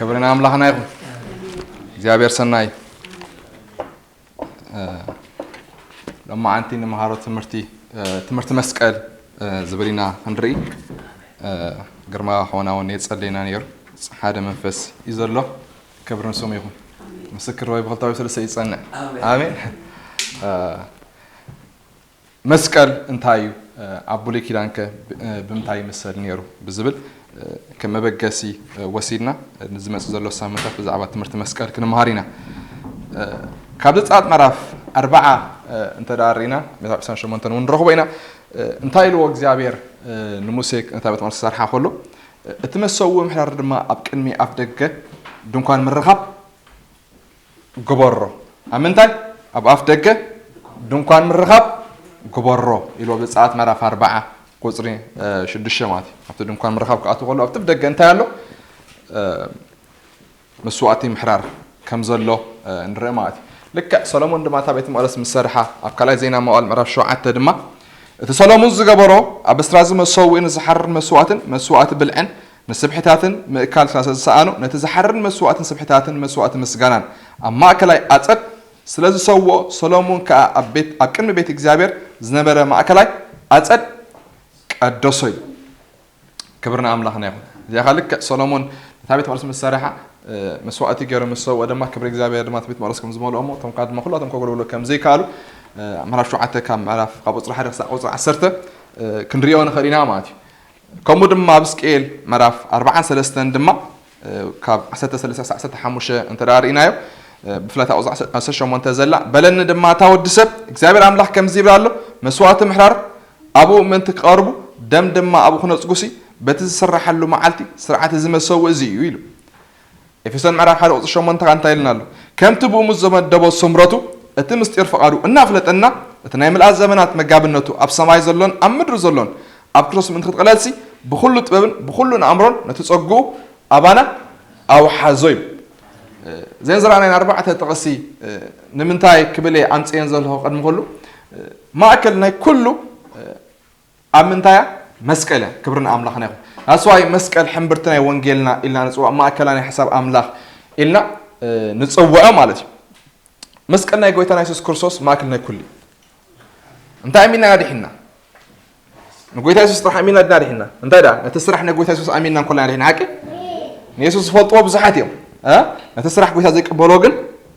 ክብሪ ንኣምላኽና ይኹን። እግዚኣብሔር ሰናይ። እ፣ ሎማዓንቲ ንመሃሮ ትምህርቲ፣ እ፣ ትምህርቲ መስቀል፣ እ፣ ዝብል ኢና ክንርኢ። እ፣ ግርማ ኾና እውን የጸለየና ነይሩ። ሓደ መንፈስ እዩ ዘሎ። ክብሪ ንስሙ ይኹን። ምስክር ወይ ብኽልተ ወይ ሰለስተ ይጸንዕ። ኣሜን። ኣሜን። እ፣ መስቀል እንታይ እዩ? ኣብ ብሉይ ኪዳንከ ብ-፣ ብምንታይ ይምሰል ነይሩ? ብዝብል ከም መበገሲ ወሲድና ንዝመጽእ ዘሎ ሳምንታት ብዛዕባ ትምህርቲ መስቀል ክንመሃር ኢና። ካብ ዘጸኣት ምዕራፍ ኣርብዓ እንተ ደኣ ርኢና፣ ምዕራፍ ዕስራን ሸሞንተን እውን ንረኽቦ ኢና። እንታይ ኢልዎ እግዚኣብሔር ንሙሴ ነታ ቤተ መቕደስ ክሰርሓ ከሎ፣ እቲ መሰውኢ ምሕራር ድማ ኣብ ቅድሚ ኣፍ ደገ ድንኳን ምርኻብ ግበሮ። ኣብ ምንታይ? ኣብ ኣፍ ደገ ድንኳን ምርኻብ ግበሮ ኢልዎ። ዘጸኣት ምዕራፍ ኣርብዓ ቁጽሪ፣ እ፣ ሽዱሽተ ማለት እዩ። ኣብቲ ድንኳን ምርኻብ ክኣትው ከሎ ኣብቲ ደገ እንታይ ኣሎ? እ፣ መስዋእቲ ምሕራር ከም ዘሎ፣ እ፣ ንርኢ ማለት እዩ። ልክዕ ሰሎሞን ድማ እታ ቤተ መቕደስ ምስ ሰርሓ ኣብ ካልኣይ ዜና መዋዕል ምዕራፍ ሸውዓተ ድማ እቲ ሰሎሞን ዝገበሮ ኣብ እስራዚ መሰውኢ ንዝሓርር መስዋእትን መስዋእቲ ብልዕን ንስብሒታትን ምእካል ስለ ዝሰኣኑ፣ ነቲ ዝሓርር መስዋእትን ስብሒታትን መስዋእቲ ምስጋናን ኣብ ማእከላይ ኣጸድ ስለ ዝሰውኦ፣ ሰሎሞን ከኣ ኣብ ቤት፣ ኣብ ቅድሚ ቤት እግዚኣብሔር ዝነበረ ማእከላይ ኣጸድ ቀደሶ እዩ። ክብሪ ንኣምላኽና ይኹን። እዚኣ ኸኣ ልክዕ ሰሎሞን ነታ ቤት መቕደስ ምስ ሰረሓ፣ እ፣ መስዋእቲ ገይሩ ምስ ሰውኦ ድማ ክብሪ እግዚኣብሔር ድማ እቲ ቤት መቕደስ ከም ዝመልኦ እሞ፣ እቶም ከኣ ድማ ኩላቶም ከገልግሉ ከም ዘይከኣሉ፣ እ፣ ምዕራፍ ሸውዓተ ካብ ምዕራፍ፣ ካብ ቁጽሪ ሓደ ክሳዕ ቁጽሪ ዓሰርተ፣ እ፣ ክንሪኦ ንኽእል ኢና ማለት እዩ። ከምኡ ድማ ኣብ ሕዝቅኤል ምዕራፍ ኣርብዓን ሰለስተን ድማ፣ እ፣ ካብ ዓሰርተ ሰለስተ ክሳዕ ዓሰርተ ሓሙሽተ እንተ ደኣ ርኢናዮ፣ እ፣ ብፍላይ እታ ቁጽሪ ዓሰርተ ሸሞንተ ዘላ፣ "በለኒ ድማ፣ እታ ወዲ ሰብ፣ እግዚኣብሔር ኣምላኽ ከምዚ ይብል ኣሎ፣ መስዋእቲ ምሕራር ኣብኡ ምእንቲ ክቐርቡ፣ ደም ድማ ኣብኡ ክነጽጉሲ፣ በቲ ዝስረሓሉ መዓልቲ ስርዓት እዚ መሰውኢ እዚ እዩ" ኢሉ። ኤፌሶን ምዕራፍ ሓደ ቁጽሪ ሸሞንተ ከኣ እንታይ ኢልና ኣሎ? ከምቲ ብእኡ ምስ ዘመደቦ ስምረቱ፣ እቲ ምስጢር ፍቓዱ እናፍለጠና፣ እቲ ናይ ምልኣት ዘመናት መጋብነቱ ኣብ ሰማይ ዘሎን ኣብ ምድሪ ዘሎን፣ ኣብ ክርስቶስ ምእንቲ ክትቕለልሲ፣ ብኹሉ ጥበብን ብኹሉ ንኣእምሮን ነቲ ጸግኡ ኣባና ኣውሓዞ እዩ። እዘን ዝረኣናየን ኣርባዕተ ጥቕሲ፣ ንምንታይ ክብል እየ ኣምጽኤን ዘለኹ? ቅድሚ ኩሉ፣ ማእከል ናይ ኩሉ ኣብ ምንታይ እያ? መስቀል እያ። ክብሪ ንኣምላኽና ይኹን። That's why መስቀል ሕምብርቲ ናይ ወንጌልና ኢልና ንጽውዖ፣ ማእከላ ናይ ሓሳብ ኣምላኽ ኢልና፣ እ፣ ንጽውዖ ማለት እዩ። መስቀል ናይ ጎይታና የሱስ ክርስቶስ ማእከል ናይ ኩሉ እዩ። እንታይ ኣሚንና ኢና ድሒንና? ንጎይታ የሱስ ጥራሕ ኣሚንና ድና ድሒንና? እንታይ ደኣ? ነቲ ስራሕ ናይ ጎይታ የሱስ ኣሚንና እንኮልና ድሒና፣ ሓቂ? ንየሱስ ዝፈልጥዎ ብዙሓት እዮም። እ? ነቲ ስራሕ ጎይታ ዘይቅበልዎ ግን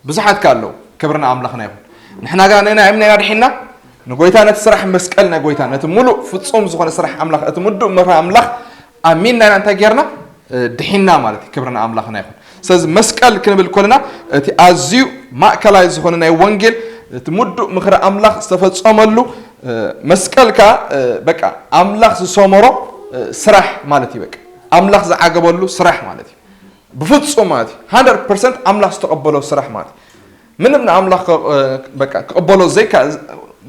ብዙሓት ከ ኣለዉ። ክብሪ ንኣምላኽና ይኹን። ንሕና ግና ነና ኣሚንና ኢና ድሒንና? ንጎይታ ነቲ ስራሕ መስቀል ናይ ጎይታ፣ ነቲ ሙሉእ ፍጹም ዝኾነ ስራሕ ኣምላኽ፣ እቲ ምዱእ ምኽሪ ኣምላኽ ኣሚንና ኢና እንታይ ጌርና? እ፣ ድሒንና ማለት እዩ። ክብሪ ንኣምላኽና ይኹን። ስለዚ መስቀል ክንብል ከለና እቲ ኣዝዩ ማእከላይ ዝኾነ ናይ ወንጌል፣ እቲ ምዱእ ምኽሪ ኣምላኽ ዝተፈጸመሉ፣ እ፣ መስቀል ከኣ፣ እ፣ በቃ ኣምላኽ ዝሰመሮ፣ እ፣ ስራሕ ማለት እዩ። በቃ ኣምላኽ ዝዓገበሉ ስራሕ ማለት እዩ። ብፍጹም ማለት እዩ። ሃንድረድ ፐርሰንት ኣምላኽ ዝተቐበሎ ስራሕ ማለት እዩ። ምንም ንኣምላኽ ክ-፣ እ፣ በቃ ክቕበሎ ዘይካ-፣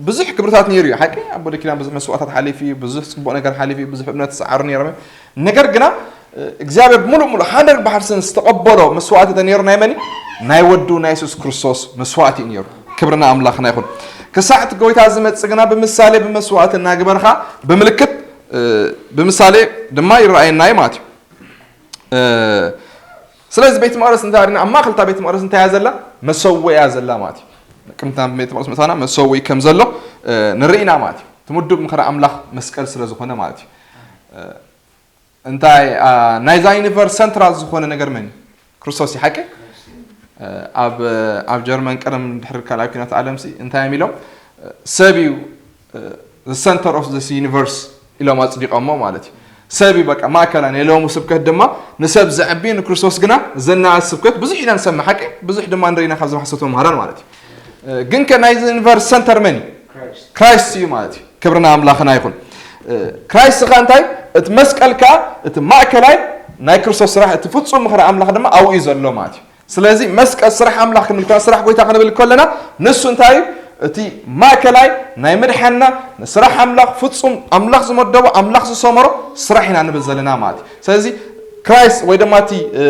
ብዙሕ ክብርታት ነይሩ እዩ። ሓቂ፣ ኣብ ብሉይ ኪዳን ብዙሕ መስዋእታት ሓሊፉ እዩ፣ ብዙሕ ጽቡቕ ነገር ሓሊፉ እዩ፣ ብዙሕ እምነት ዝሰዓሩ ነይሮም እዮም። ነገር ግና፣ እ፣ እግዚኣብሔር ብምሉእ ምሉእ ሃንድረድ ፐርሰንት ዝተቐበሎ መስዋእቲ ተነይሩ ናይ መን እዩ? ናይ ወዱ ናይ የሱስ ክርስቶስ መስዋእቲ እዩ ነይሩ። ክብሪ ንኣምላኽና ይኹን። ክሳዕ እቲ ጎይታ ዝመጽእ ግና ብምሳሌ ብመስዋእቲ እናግበርኻ ብምልክት፣ እ፣ ብምሳሌ ድማ ይረኣየና እዩ ማለት እዩ። እ፣ ስለዚ ቤት መቕደስ እንታይ ርኢና? ኣብ ማእከል እታ ቤት መቕደስ እንታይ እያ ዘላ? መሰውኢ እያ ዘላ ማለት እዩ። ቅድሚ እታ ቤት መቕደስ ምእታና መሰውኢ ከም ዘሎ፣ እ፣ ንርኢ ኢና ማለት እዩ። እቲ ምዱእ ምኽሪ ኣምላኽ መስቀል ስለ ዝኾነ ማለት እዩ። እ፣ እንታይ፣ ኣ፣ ናይዛ ዩኒቨርስ ሰንትራል ዝኾነ ነገር መን እዩ? ክርስቶስ እዩ፣ ሓቂ? እ፣ ኣብ፣ ኣብ ጀርመን ቀደም ድሕሪ ካልኣይ ኲናት ዓለምሲ እንታይ እዮም ኢሎም? እ፣ ሰብ እዩ፣ እ፣ the center of this universe ኢሎም ኣጽዲቖሞ ማለት እዩ። ሰብ እዩ በቃ ማእከላ። ናይ ሎሚ ስብከት ድማ ንሰብ ዘዕቢ፣ ንክርስቶስ ግና ዘናእስ ስብከት ብዙሕ ኢና ንሰምዕ፣ ሓቂ? ብዙሕ ድማ ንርኢ ኢና ካብዞም ሓሰውቲ መምህራን ማለት እዩ። እ፣ ግን ከ ናይዚ ዩኒቨርስ ሰንተር መን እዩ? ክራይስት። ክራይስት እዩ ማለት እዩ። ክብሪ ንኣምላኽና ይኹን። እ፣ ክራይስት ከኣ እንታይ? እቲ መስቀል ከኣ እቲ ማእከላይ ናይ ክርስቶስ ስራሕ፣ እቲ ፍጹም ምኽሪ ኣምላኽ ድማ ኣብኡ እዩ ዘሎ ማለት እዩ። ስለዚ መስቀል ስራሕ ኣምላኽ ክንብል ከለና፣ ስራሕ ጎይታ ክንብል ከለና፣ ንሱ እንታይ እዩ? እቲ ማእከላይ ናይ ምድሓንና፣ ንስራሕ ኣምላኽ፣ ፍጹም ኣምላኽ ዝመደቦ፣ ኣምላኽ ዝሰመሮ ስራሕ ኢና ንብል ዘለና ማለት እዩ። ስለዚ ክራይስት ወይ ድማ እቲ፣ እ፣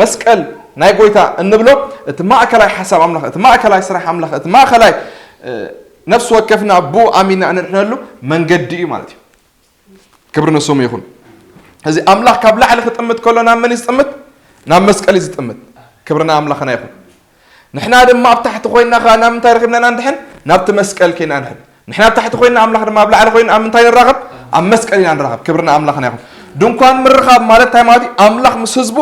መስቀል ናይ ጎይታ እንብሎ፣ እቲ ማእከላይ ሓሳብ ኣምላኽ፣ እቲ ማእከላይ ስራሕ ኣምላኽ፣ እቲ ማእከላይ፣ እ፣ ነፍሲ ወከፍና ብኡ ኣሚንና እንድሕነሉ መንገዲ እዩ ማለት እዩ። ክብሪ ንስሙ ይኹን። እዚ ኣምላኽ ካብ ላዕሊ ክጥምት ከሎ ናብ መን እዩ ዝጥምት? ናብ መስቀል እዩ ዝጥምት። ክብርና ኣምላኽና ይኹን። ንሕና ድማ ኣብ ታሕቲ ኮይና ከኣ ናብ ምንታይ ረኺብና ኢና ንድሕን? ናብቲ መስቀል ከይና ንድሕን። ንሕና ኣብ ታሕቲ ኮይና ኣምላኽ ድማ ኣብ ላዕሊ ኮይኑ ኣብ ምንታይ ንራኸብ? ኣብ መስቀል ኢና ንራኸብ። ክብርና ኣምላኽና ይኹን። ድንኳን ምርኻብ ማለት እንታይ ማለት እዩ? ኣምላኽ ምስ ህዝቡ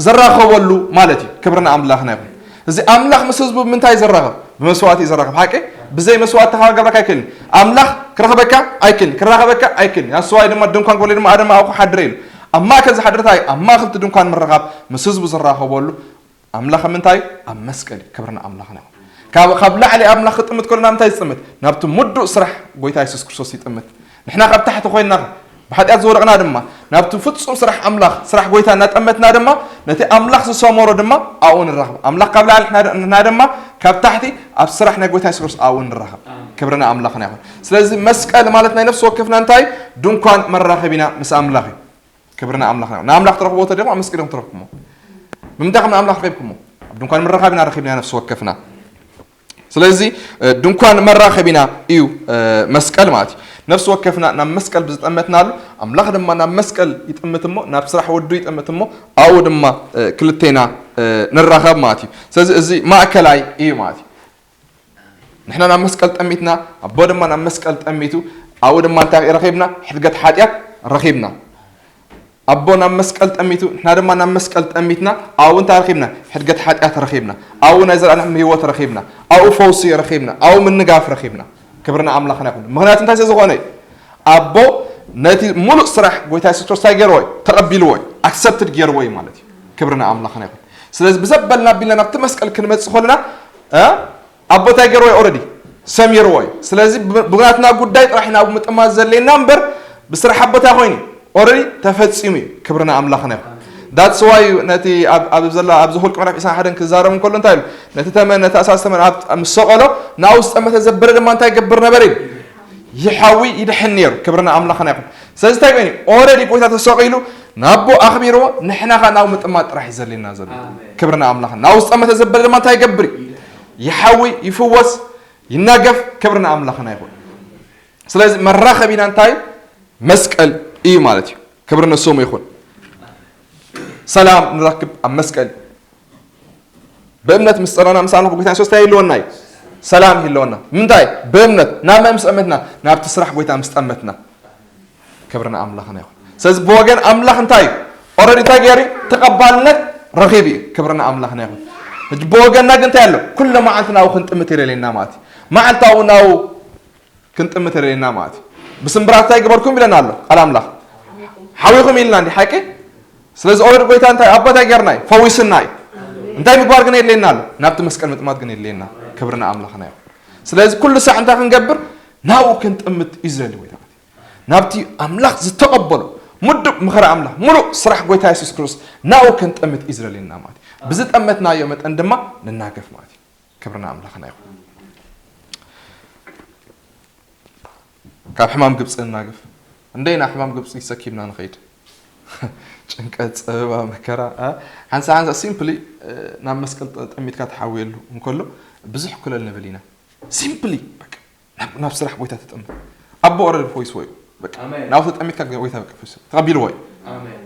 ዝራኸበሉ ማለት እዩ። ክብርና ኣምላኽና ይኹን። እዚ ኣምላኽ ምስ ህዝቡ ብምንታይ ዝራኸብ? ብመስዋእቲ እዩ ዝራኸብ። ሓቂ? ብዘይ መስዋእቲ ካብ ገብረካ ኣይክእልን። ኣምላኽ ክረኽበካ ኣይክእልን። ክራኸበካ ኣይክእልን። ያስዋይ ድማ ድንኳን ክበሎ ድማ ኣደማ ኣብኡ ክሓድረ ኢሉ። ኣብ ማእከል ዝሓድር እንታይ? ኣብ ማእከል እቲ ድንኳን ምርኻብ ምስ ህዝቡ ዝራኸበሉ ኣምላኽ ኣብ ምንታይ? ኣብ መስቀል እዩ። ክብርና ኣምላኽና ይኹን። ካብ፣ ካብ ላዕሊ ኣምላኽ ክጥምት ከሎ ናብ ምንታይ ዝጥምት? ናብቲ ምዱእ ስራሕ ጎይታ የሱስ ክርስቶስ ይጥምት። ንሕና ካብ ታሕቲ ኮይንና ብሓጢኣት ዝወደቕና ድማ ናብቲ ፍጹም ስራሕ ኣምላኽ፣ ስራሕ ጎይታ እናጠመትና ድማ ነቲ ኣምላኽ ዝሰመሮ ድማ ኣብኡ ንራኸብ። ኣምላኽ ካብ ላዕሊ፣ ንሕና፣ ንሕና ድማ ካብ ታሕቲ ኣብ ስራሕ ናይ ጎይታ የሱስ ክርስቶስ ኣብኡ ንራኸብ። ኣሜን። ክብርና ኣምላኽና ይኹን። ስለዚ መስቀል ማለት ናይ ነፍሲ ወከፍና እንታይ? ድንኳን መራኸቢና ምስ ኣምላኽ እዩ። ክብርና ኣምላኽና ይኹን። ንኣምላኽ ትረኽብዎ ተደሞ ኣብ መስቀል ኢኹም ትረኽብሞ። ብምንታይ ከም ንኣምላኽ ረኺብኩሞ? ኣብ ድንኳን መራኸቢና ረኺብና ነፍሲ ወከፍና። ስለዚ፣ እ፣ ድንኳን መራኸቢና እዩ፣ እ፣ መስቀል ማለት እዩ። ነፍሲ ወከፍና ናብ መስቀል ብዝጠመትናሉ፣ ኣምላኽ ድማ ናብ መስቀል ይጥምት እሞ፣ ናብ ስራሕ ወዱ ይጥምት እሞ፣ ኣብኡ ድማ፣ እ፣ ክልቴና፣ እ፣ ንራኸብ ማለት እዩ። ስለዚ እዚ ማእከላይ እዩ ማለት እዩ። ንሕና ናብ መስቀል ጠሚትና፣ ኣቦ ድማ ናብ መስቀል ጠሚቱ፣ ኣብኡ ድማ እንታይ ረኺብና? ሕድገት ሓጢኣት ረኺብና። ኣቦ ናብ መስቀል ጠሚቱ፣ ንሕና ድማ ናብ መስቀል ጠሚትና፣ ኣብኡ እንታይ ረኺብና? ሕድገት ሓጢኣት ረኺብና። ኣብኡ ናይ ዘላለም ህይወት ረኺብና። ኣብኡ ፈውሲ ረኺብና። ኣብኡ ምንጋፍ ረኺብና። ክብርና ኣምላኽና ይኹን። ምኽንያቱ እንታይ ስለ ዝኾነ እዩ? ኣቦ ነቲ ሙሉእ ስራሕ ጎይታ የሱስ ክርስቶስ እንታይ ገይርዎ እዩ? ተቐቢልዎ እዩ። ኣክሰፕትድ ገይርዎ እዩ ማለት እዩ። ክብርና ኣምላኽና ይኹን። ስለዚ ብዘበልና ኣቢልና ናብቲ መስቀል ክንመጽእ ከለና፣ እ? ኣቦ እንታይ ገይርዎ እዩ? ኦልሬዲ ሰሚርዎ እዩ። ስለዚ ብ-፣ ብናትና ጉዳይ ጥራሕ ኢና ኣብኡ ምጥማት ዘድልየና እምበር ብስራሕ ኣቦ እንታይ ኮይኑ እዩ? ኦልሬዲ ተፈጺሙ እዩ። ክብርና ኣምላኽና ይኹን። ዳትስ ዋይ እዩ ነቲ ኣብ፣ ኣብ ዘላ፣ ኣብዚ ሁልቂ ምዕራፍ ዕስራን ሓደን ክዛረብ እንከሎ እንታይ ኢሉ? ነቲ ተመን፣ ነቲ ኣሳስ ተመን ኣብ፣ ኣብ ምስ ሰቐሎ፣ ናብኡ ዝጠመተ ዘበለ ድማ እንታይ ይገብር ነበር ኢሉ? ይሓዊ፣ ይድሕን ነይሩ። ክብርና ኣምላኽና ይኹን። ስለዚ እንታይ ኮይኑ? ኦልሬዲ ጎይታ ተሰቒሉ ናቦ ኣኽቢርዎ፣ ንሕና ኸኣ ናብኡ ምጥማት ጥራሕ እዩ ዘድልየና ዘሎ። ኣሜን። ክብርና ኣምላኽና። ናብኡ ዝጠመተ ዘበለ ድማ እንታይ ይገብር እዩ? ይሓዊ፣ ይፍወስ፣ ይናገፍ። ክብርና ኣምላኽና ይኹን። ስለዚ መራኸቢና እንታይ? መስቀል እዩ ማለት እዩ። ክብሪ ንስሙ ይኹን። ሰላም ንረክብ ኣብ መስቀል። ብእምነት ምስ ጸናና ምስ ኣምላኽ ጎይታ የሱስ እንታይ ይህልወና እዩ? ሰላም ይህልወና። ምንታይ? ብእምነት። ናብ መን ምስ ጠመትና? ናብቲ ስራሕ ጎይታ ምስ ጠመትና። ክብሪ ንኣምላኽና ይኹን። ስለዚ ብወገን ኣምላኽ እንታይ እዩ? ኦልሬዲ እንታይ ገይሩ እዩ? ተቐባልነት ረኺቡ እዩ። ክብሪ ንኣምላኽና ይኹን። ሕጂ ብወገንና ግን እንታይ ኣሎ? ኩሉ መዓልቲ ናብኡ ክንጥምት የደልየና ማለት እዩ። መዓልታዊ ናብኡ ክንጥምት የደልየና ማለት እዩ። ብስምብራት እንታይ ገበርኩም ኢለና ኣሎ ቃል ኣምላኽ? ሓዊኹም ኢልና እንዲ ሓቂ? ስለዚ ኦልሬዲ ጎይታ እንታይ ኣቦ እንታይ ገርና እዩ? ፈዊስና እዩ። እንታይ ምግባር ግን የድልየና ኣሎ? ናብቲ መስቀል ምጥማት ግን የድልየና። ክብሪ ንኣምላኽና ይኹን። ስለዚ ኩሉ ሳዕ እንታይ ክንገብር? ናብኡ ክንጥምት እዩ ዝደሊ ጎይታ ማለት እዩ። ናብቲ ኣምላኽ ዝተቐበሎ ምዱብ ምኽሪ ኣምላኽ፣ ምሉእ ስራሕ ጎይታ የሱስ ክርስቶስ ናብኡ ክንጥምት እዩ ዝደልየና ማለት እዩ። ብዝጠመትናዮ መጠን ድማ ንናገፍ ማለት እዩ። ክብሪ ንኣምላኽና ይኹን። ካብ ሕማም ግብፂ ንናገፍ። እንደይና ሕማም ግብፂ ሰኪምና ንኸይድ። ጭንቀት፣ ፀበባ፣ መከራ፣ እ? ሓንሳ ሓንሳ ሲምፕሊ፣ እ፣ ናብ መስቀል ጠ-፣ ጠሚትካ ትሓውየሉ እንከሎ ብዙሕ ኩለል ንብል ኢና። ሲምፕሊ በቃ ናብ፣ ናብ ስራሕ ጎይታ ተጠምት። ኣቦ ኦረድ ፎይስ ወይ በቃ ኣሜን። ናብ ተጠሚትካ ጎይታ በቃ ፎይስ ተቐቢልዎ እዩ። ኣሜን።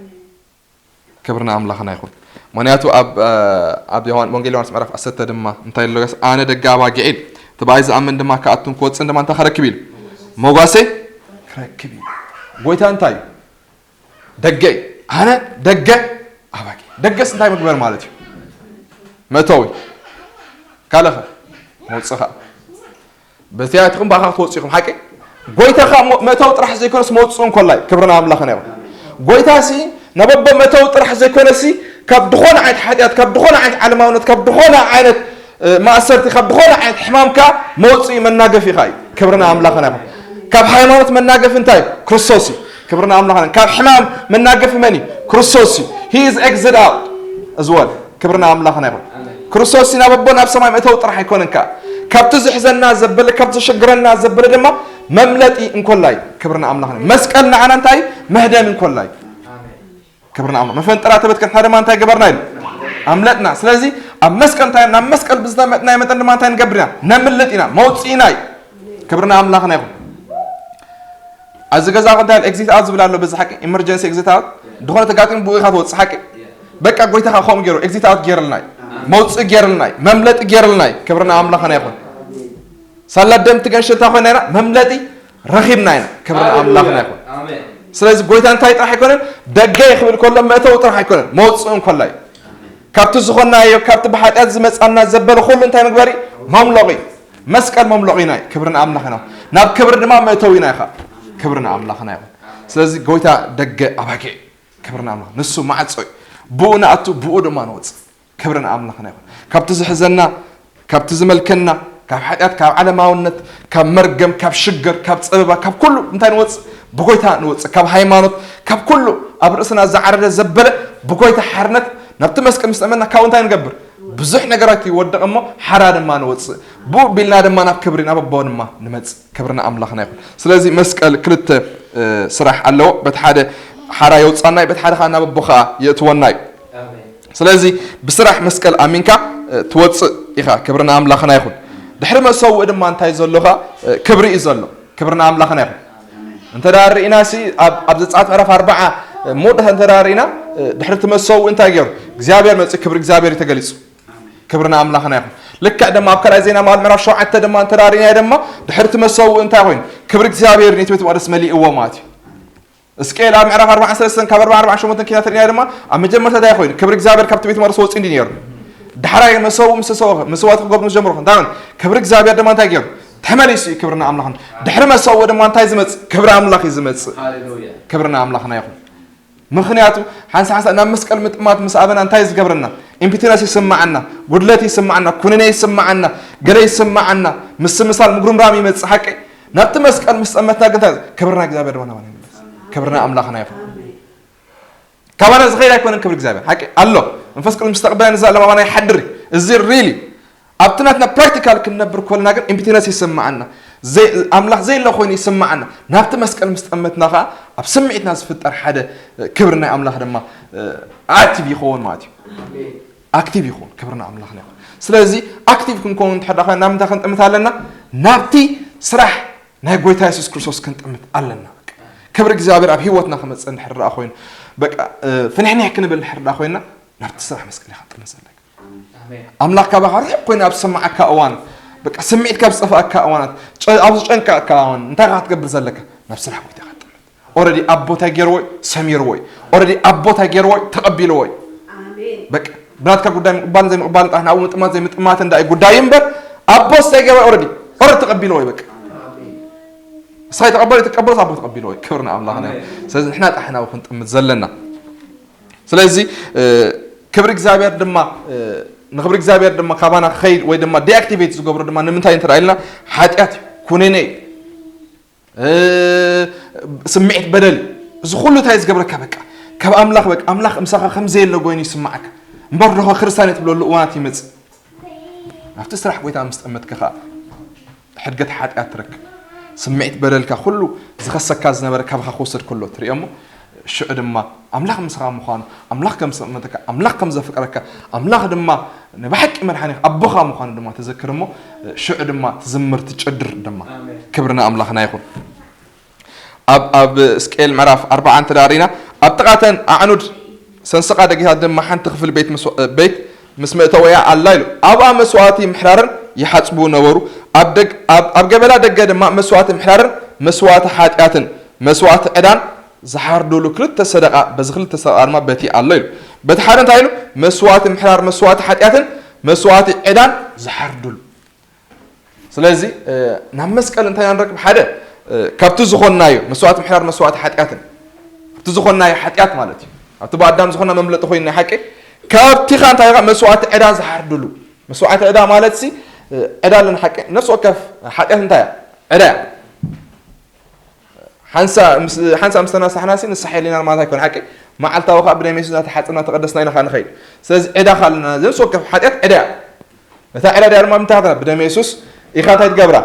ክብሪ ንኣምላኽና ይኹን። ምኽንያቱ ኣብ፣ እ፣ ኣብ ዮሃን-፣ ወንጌል ዮሃንስ ምዕራፍ ዓሰርተ ድማ እንታይ ኣሎ? ኣነ ደገ ኣባጊዕ ኢሉ፣ እቲ ብኣይ ዝኣምን ድማ ክኣቱን ክወጽእን ድማ እንታይ ክረክብ ኢሉ? መጓሴ ክረክብ ኢሉ። ጎይታ እንታይ እዩ? ደገ እዩ። ኣነ ደገ ኣባጊዕ። ደገስ እንታይ ምግበር ማለት እዩ? መእተዊ። ካልእ ኸ? መውጽእ ኸኣ። በቲ ኣቲኹም ብኣኻ ክትወጽኡ ኢኹም፣ ሓቂ? ጎይታ ኸኣ መ-፣ መእተዊ ጥራሕ ዘይኮነስ መውጽኡ እንኮላይ፣ ክብሪ ንኣምላኽና ይኹን። ጎይታሲ ናብ ኣቦ መእተዊ ጥራሕ ዘይኮነሲ፣ ካብ ድኾነ ዓይነት ሓጢኣት፣ ካብ ድኾነ ዓይነት ዓለማውነት፣ ካብ ድኾነ ዓይነት፣ እ፣ ማእሰርቲ፣ ካብ ድኾነ ዓይነት ሕማም ከኣ መውጽኢ መናገፊ ኸኣ እዩ። ክብሪ ንኣምላኽና ይኹን። ካብ ሃይማኖት መናገፊ እንታይ እዩ? ክርስቶስ እዩ። ክብሪ ንኣምላኽና። ካብ ሕማም መናገፊ መን እዩ? ክርስቶስ እዩ። He is exit out as well። ክብሪ ንኣምላኽና ይኹን። ኣሜን። ክርስቶስ ናብ ኣቦ ናብ ሰማይ መእተዊ ጥራሕ ኣይኮነን ከኣ። ካብቲ ዝሕዘና ዘበለ፣ ካብቲ ዘሸግረና ዘበለ ድማ መምለጢ እንኮላይ። ክብሪ ንኣምላኽና። መስቀል ንዓና እንታይ? መህደሚ እንኮላይ። ኣሜን። ክብሪ ንኣምላኽ። መፈንጠራ ተበትከትና ድማ እንታይ ገበርና ኢሉ? ኣምለጥና። ስለዚ ኣብ መስቀል እንታይ፣ ናብ መስቀል ብዝተመጥናዮ መጠን ድማ እንታይ ንገብር ኢና? ነምልጥ ኢና። መውፅኢና እዩ። ክብሪ ንኣምላኽና ይኹን። ኣብዚ ገዛ እንታይ ኤግዚት ኣውት ዝብል ኣሎ፣ በዚ ሓቂ? ኢመርጀንሲ ኤግዚት ኣውት። ድኾነ ተጋጢሙ ብኡ ኢኻ ትወፅእ፣ ሓቂ? በቃ ጎይታ ከኣ ከምኡ ገይሩ፣ ኤግዚት ኣውት ገይርልና እዩ። መውፅእ ገይርልና እዩ። መምለጢ ገይርልና እዩ። ክብሪ ንኣምላኽና ይኹን። ሳላ ደም ትገንሽ እንታ ኮይና ኢና፣ መምለጢ ረኺብና ኢና። ክብሪ ንኣምላኽና ይኹን። ኣሜን። ስለዚ ጎይታ እንታይ ጥራሕ ኣይኮነን፣ ደገ ክብል ከሎ መእተዊ ጥራሕ ኣይኮነን፣ መውፅእ እንከሎ እዩ። ካብቲ ዝኾንናዮ፣ ካብቲ ብሓጢኣት ዝመፃና ዘበለ ኩሉ እንታይ ምግባር እዩ? መምለቒ። መስቀል መምለቒና እዩ። ክብሪ ንኣምላኽና። ናብ ክብሪ ድማ መእተዊና እዩ ኸዓ። ክብሪ ንኣምላኽና ይኹን። ስለዚ ጎይታ ደገ ኣባጊዕ፣ ክብሪ ንኣምላኽ። ንሱ ማዕጾ እዩ። ብኡ ንኣቱ፣ ብኡ ድማ ንወጽእ። ክብሪ ንኣምላኽና ይኹን። ካብቲ ዝሕዘና፣ ካብቲ ዝመልከና፣ ካብ ሓጢኣት፣ ካብ ዓለማውነት፣ ካብ መርገም፣ ካብ ሽግር፣ ካብ ጸበባ፣ ካብ ኩሉ እንታይ ንወጽእ? ብጎይታ ንወጽእ። ካብ ሃይማኖት፣ ካብ ኩሉ ኣብ ርእስና ዝዓረደ ዘበለ ብጎይታ ሓርነት ናብቲ መስቀል ምስ ጠመና ካብኡ እንታይ ንገብር? ብዙሕ ነገራት ይወድቕ እሞ ሓራ ድማ ንወጽእ። ብኡ ቢልና ድማ ናብ ክብሪ፣ ናብ ኣቦ ድማ ንመጽእ። ክብሪ ንኣምላኽና ይኹን። ስለዚ መስቀል ክልተ፣ እ፣ ስራሕ ኣለዎ። በቲ ሓደ ሓራ የውጻና እዩ፣ በቲ ሓደ ኸዓ ናብ ኣቦ ኸዓ የእትወና እዩ። ኣሜን። ስለዚ ብስራሕ መስቀል ኣሚንካ፣ እ፣ ትወጽእ ኢኻ። ክብሪ ንኣምላኽና ይኹን። ድሕሪ መሰውእ ድማ እንታይ ዘሎ ኸዓ? እ፣ ክብሪ እዩ ዘሎ። ክብሪ ንኣምላኽና ይኹን። እንተ ደኣ ርኢና ሲ ኣብ፣ ኣብ ዘጸኣት ምዕራፍ ኣርብዓ፣ እ፣ መወዳእታ እንተ ደኣ ርኢና፣ እ፣ ድሕሪ እቲ መሰውእ እንታይ ገይሩ? እግዚኣብሔር መጺኡ፣ ክብሪ እግዚኣብሔር እዩ ተገሊጹ። ክብሪ ንኣምላኽና ይኹን። ልክዕ ድማ ኣብ ካልኣይ ዜና መዋዕል ምዕራፍ ሸውዓተ ድማ እንተ ደኣ ርኢናዮ ድማ ድሕሪ እቲ መሰውእ እንታይ ኮይኑ? ክብሪ እግዚኣብሔር ነቲ ቤተ መቕደስ መሊእዎ ማለት እዩ። እስቅኤል ኣብ ምዕራፍ ኣርብዓን ሰለስተን ካብ ኣርብዓ ኣርብዓን ሸሞንተን ኪናት ርኢናዮ ድማ ኣብ መጀመርታ እንታይ ኮይኑ? ክብሪ እግዚኣብሔር ካብቲ ቤተ መቕደስ ወጺኡ እንዲ ነይሩ። ዳሕራይ መሰውእ ምስ ተሰውአ፣ መስዋእቲ ክገብሩ ምስ ጀመሩ እንታይ ኮይኑ? ክብሪ እግዚኣብሔር ድማ እንታይ ገይሩ? ተመሊሱ እዩ። ክብሪ ንኣምላኽና። ድሕሪ መሰውእ ድማ እንታይ ዝመጽእ? ክብሪ ኣምላኽ እዩ ዝመጽእ። ሃሌሉያ። ክብሪ ንኣምላኽና ይኹን። ምኽንያቱ ሓንሳ ሓንሳ ናብ መስቀል ምጥማት ምስ ኣበና እንታይ ዝገብረና? ኢምፒቲነስ ይስምዓና፣ ጉድለት ይስምዓና፣ ኩነኔ ይስምዓና፣ ገለ ይስምዓና፣ ምስምሳል ምጉርምራም ይመጽእ ሓቂ። ናብቲ መስቀል ምስ ጠመትና ግን እንታይ? ክብርና እግዚኣብሔር ድማ ናባና ይምለስ። ክብርና ኣምላኽና ይኹን። ካባና ዝኸይድ ኣይኮነን ክብሪ እግዚኣብሔር ሓቂ ኣሎ። መንፈስ ቅዱስ ምስ ተቐበልና ንዘለኣለም ኣባና ይሓድር እዩ። እዚ ሪሊ ኣብቲ ናትና ፕራክቲካል ክንነብር ከለና ግን ኢምፒቲነስ ይስምዓና። ዘይ-፣ ኣምላኽ ዘየለ ኮይኑ ይስምዓና። ናብቲ መስቀል ምስ ጠመትና ኸዓ ኣብ ስምዒትና ዝፍጠር ሓደ፣ እ፣ ክብሪ ናይ ኣምላኽ ድማ፣ እ፣ ኣክቲቭ ይኸውን ማለት እዩ። ኣክቲቭ ይኸውን። ክብሪ ንኣምላኽና ይኹን። ስለዚ ኣክቲቭ ክንከውን እንድሕር ደኣ ኮይና ናብ ምንታይ ክንጥምት ኣለና? ናብቲ ስራሕ ናይ ጎይታ የሱስ ክርስቶስ ክንጥምት ኣለና። በቃ ክብሪ እግዚኣብሔር ኣብ ህይወትና ክመጽእ እንድሕር ደኣ ኮይኑ፣ በቃ፣ እ፣ ፍንሕንሕ ክንብል እንድሕር ደኣ ኮይና ናብቲ ስራሕ መስቀል ኢኻ ክትጥምት ዘለካ። ኣሜን። ኣምላኽ ካባኻ ርሑቕ ኮይኑ ኣብ ዝሰማዓካ እዋን፣ በቃ ስምዒት ካብ ዝጠፍኣካ እዋናት፣ ጨ-፣ ኣብ ዝጨንቀካ እዋን እንታይ ኢኻ ክትገብር ዘለካ? ናብ ስራሕ ጎይታ ኢኻ ትጥምት። ኦረዲ ኣቦ እንታይ ገይርዎ እዩ? ሰሚርዎ እዩ። ኦረዲ ኣቦ እንታይ ገይርዎ እዩ? ተቐቢልዎ እዩ። ኣሜን። በቃ ብናትካ ጉዳይ ምቕባልን ዘይምቕባልን ጥራሕ ናብኡ ምጥማት ዘይምጥማት እንዳ እዩ ጉዳይ እምበር፣ ኣቦስ እንታይ ገይርዎ? ኦረዲ፣ ኦረዲ ተቐቢልዎ እዩ። በቃ ንስኻ ይተቐበል ይትቀበልስ ኣቦ ተቐቢልዎ እዩ። ክብሪ ንኣምላኽና ይኹን። ኣሜን። ስለዚ ንሕና ጥራሕ ናብኡ ክንጥምት ዘለና። ስለዚ፣ እ፣ ክብሪ እግዚኣብሔር ድማ፣ እ፣ ንክብሪ እግዚኣብሔር ድማ ካባና ክኸይድ ወይ ድማ ዲኣክቲቬት ዝገብሮ ድማ ንምንታይ እንተ ኢልና፣ ሓጢኣት እዩ፣ ኩነኔ እዩ፣ እ፣ ስምዒት በደል እዩ። እዚ ኩሉ እንታይ ዝገብረካ? በቃ ካብ ኣምላኽ፣ በቃ ኣምላኽ ምሳኻ ከም ዘየለ ኮይኑ ይስምዓካ። እምበር ዶ ክርስትያን እየ ትብለሉ እዋናት ይመጽእ። ናብቲ ስራሕ ጎይታ ምስ ጠመትካ ኸኣ ሕድገት ሓጢኣት ትረክብ። ስምዒት በደልካ ኩሉ ዝኸሰካ ዝነበረ ካባኻ ክወስድ ከሎ ትርእዮ እሞ፣ ሽዑ ድማ ኣምላኽ ምሳኻ ምዃኑ፣ ኣምላኽ ከም ዝጠመተካ፣ ኣምላኽ ከም ዘፍቅረካ፣ ኣምላኽ ድማ ንብሓቂ መድሓኒኻ ኣቦኻ ምዃኑ ድማ ትዘክር እሞ፣ ሽዑ ድማ ትዝምር፣ ትጨድር ድማ። ኣሜን። ክብሪ ንኣምላኽና ይኹን። ኣብ፣ ኣብ እስቅኤል ምዕራፍ ኣርብዓ እንተ ደኣ ርኢና፣ ኣብ ጥቓተን ኣዕኑድ ሰንሰቓ ደጊታት ድማ ሓንቲ ክፍሊ ቤት መስዋ-፣ ቤት ምስ መእተዊኣ ኣላ ኢሉ። ኣብኣ መስዋእቲ ምሕራርን ይሓጽቡ ነበሩ። ኣብ ደግ-፣ ኣብ፣ ኣብ ገበላ ደገ ድማ መስዋእቲ ምሕራርን መስዋእቲ ሓጢኣትን መስዋእቲ ዕዳን ዝሓርዱሉ ክልተ ሰደቓ፣ በዚ ክልተ ሰደቓ ድማ በቲ ኣሎ ኢሉ። በቲ ሓደ እንታይ ኢሉ? መስዋእቲ ምሕራር፣ መስዋእቲ ሓጢኣትን መስዋእቲ ዕዳን ዝሓርዱሉ። ስለዚ፣ እ፣ ናብ መስቀል እንታይ ኢና ንረክብ? ሓደ፣ እ፣ ካብቲ ዝኾንናዮ፣ መስዋእቲ ምሕራር፣ መስዋእቲ ሓጢኣትን፣ ካብቲ ዝኾንናዮ ሓጢኣት ማለት እዩ። ኣብቲ ብኣዳም ዝኾንና መምለጢ ኮይኑ ናይ ሓቂ፣ ካብቲ ኸ እንታይ ኢኻ? መስዋእቲ ዕዳ ዝሓርድሉ። መስዋእቲ ዕዳ ማለት ሲ፣ እ፣ ዕዳ ኣለና ሓቂ። ነፍሲ ወከፍ ሓጢኣት እንታይ እያ? ዕዳ እያ። ሓንሳ ምስ፣ ሓንሳ ምስ ተናሳሕና ሲ ንስሓ የድልየና ማለት ኣይኮነ ሓቂ። መዓልታዊ ኸኣ ብደም የሱስ እናተሓጸብና ተቐደስና ኢና ኸኣ ንኸይድ። ስለዚ ዕዳ ኸኣ ኣለና። ነፍሲ ወከፍ ሓጢኣት ዕዳ እያ። ነታ ዕዳ እዚኣ ድማ ብምንታይ ኢኻ ብደም የሱስ ኢኻ እንታይ ትገብራ?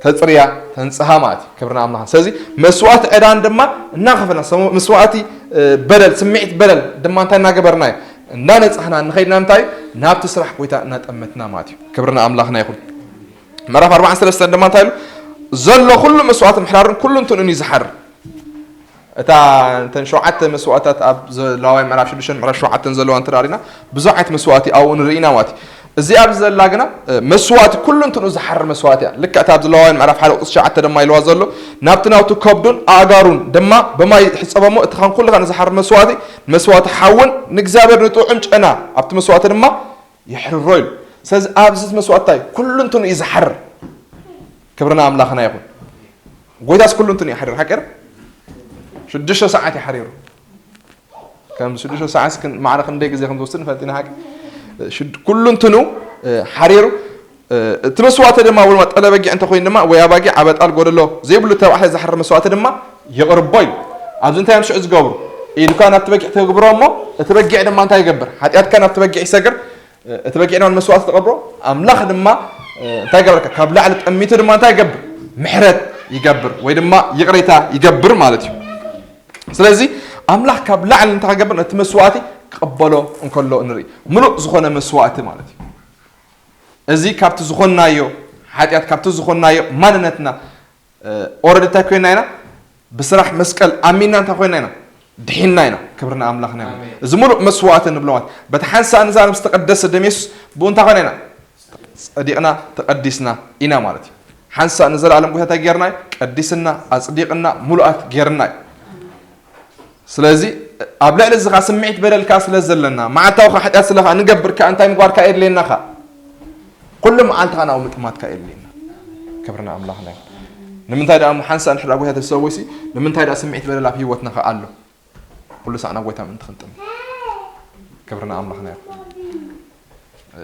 ተጽርያ፣ ተንጽሃ ማለት እዩ። ክብሪ ንኣምላኽ። ስለዚ መስዋእቲ ዕዳን ድማ እናኸፈልና፣ ሰሙ-፣ መስዋእቲ፣ እ፣ በደል፣ ስምዒት በደል ድማ እንታይ እናገበርና እዩ? እናነጻህና ንኸይድ ናብ እንታይ? ናብቲ ስራሕ ጎይታ እናጠመትና ማለት እዩ። ክብሪ ንኣምላኽና ይኹን። ምዕራፍ ኣርብዓን ሰለስተን ድማ እንታይ ኢሉ? ዘሎ ኩሉ መስዋእቲ ምሕራርን ኩሉ እንትንኡን እዩ ዝሓርር። እታ እተን ሸውዓተ መስዋእታት ኣብ ዘ-፣ ላዋይ ምዕራፍ ሽዱሽተን ምዕራፍ ሸውዓተን ዘለዋ እንተ ርኢና፣ ብዙሕ ዓይነት መስዋእቲ ኣብኡ ንርኢ ኢና ማለት እዩ። እዚ ኣብዚ ዘላ ግና፣ እ፣ መስዋእቲ ኩሉ እንትንኡ ዝሓርር መስዋእቲ እያ። ልክዕ እታ ኣብዚ ላዋይ ምዕራፍ ሓደ ቁጽሪ ትሽዓተ ድማ ኢልዋ ዘሎ፣ ናብቲ ናውቲ ከብዱን ኣእጋሩን ድማ ብማይ ሕጸቦ እሞ፣ እቲ ኻን ኩሉ ኻን ዝሓርር መስዋእቲ፣ መስዋእቲ ሓውን ንእግዚኣብሔር ንጥዑም ጨና ኣብቲ መስዋእቲ ድማ የሕርሮ ኢሉ። ስለዚ ኣብዚ እቲ መስዋእቲ እንታይ? ኩሉ እንትንኡ እዩ ዝሓርር። ክብርና ኣምላኽና ይኹን። ጎይታስ ኩሉ እንትንኡ ይሓርር፣ ሓቂ ዶ? ሽዱሽተ ሰዓት እዩ ሓሪሩ። ከም ሽዱሽተ ሰዓት ክን-፣ ማዕረ ክንደይ ግዜ ከም ዝወስድ ንፈልጥ ኢና፣ ሓቂ? ሽድ-፣ ኩሉ እንትንኡ፣ እ፣ ሓሪሩ፣ እ፣ እቲ መስዋእቲ ድማ ወይ ድማ ጠለ በጊዕ እንተኾይኑ ድማ፣ ወይ ኣባጊዕ ኣበጣል ጎደሎ ዘይብሉ ተባዕታይ ዝሓርር መስዋእቲ ድማ የቕርቦ ኢሉ። ኣብዚ እንታይ እዮም ሽዑ ዝገብሩ? ኢድካ ናብቲ በጊዕ ተግብሮ እሞ፣ እቲ በጊዕ ድማ እንታይ ይገብር? ሓጢኣትካ ናብቲ በጊዕ ይሰግር፣ እ፣ እቲ በጊዕ ድማ ንመስዋእቲ ተቐብሮ፣ ኣምላኽ ድማ፣ እ፣ እንታይ ይገብረካ? ካብ ላዕሊ ጠሚቱ ድማ እንታይ ይገብር? ምሕረት ይገብር ወይ ድማ ይቕሬታ ይገብር ማለት እዩ። ስለዚ ኣምላኽ ካብ ላዕሊ እንታይ ክገብር? ነቲ መስዋእቲ ክቕበሎ እንከሎ ንርኢ። ምሉእ ዝኾነ መስዋእቲ ማለት እዩ። እዚ ካብቲ ዝኾንናዮ ሓጢኣት፣ ካብቲ ዝኾንናዮ ማንነትና፣ እ፣ ኦረዲ እንታይ ኮይና ኢና? ብስራሕ መስቀል ኣሚንና እንታይ ኮይና ኢና? ድሒንና ኢና። ክብርና ኣምላኽና ይኹን። ኣሜን። እዚ ምሉእ መስዋእቲ ንብሎ ማለት በቲ ሓንሳእ ንዛ ምስ ተቐደሰ ደም የሱስ ብኡ እንታይ ኮይና ኢና? ጸዲቕና፣ ተቐዲስና ኢና ማለት እዩ። ሓንሳእ ንዘለኣለም ጎይታ እንታይ ጌርና እዩ? ቀዲስና፣ ኣጽዲቕና፣ ምሉኣት ጌርና እዩ። ስለዚ ኣብ ልዕሊ እዚ ኸኣ ስምዒት በደል ከኣ ስለ ዘለና፣ መዓልታዊ ኸኣ ሓጢኣት ስለ ኸኣ ንገብር ከኣ እንታይ ምግባር ከኣ የድልየና ኸኣ? ኩሉ መዓልቲ ኸኣ ናብኡ ምጥማት ከኣ የድልየና። ክብርና ኣምላኽና ይኹን። ንምንታይ ደኣ ሓንሳእ እንድሕር ደኣ ጎይታ ተሰዊሲ፣ ንምንታይ ደኣ ስምዒት በደል ኣብ ህይወትና ኸኣ ኣሎ? ኩሉ ሳዕ ናብ ጎይታ ምእንቲ ክንጥም። ክብርና ኣምላኽና ይኹን። እ፣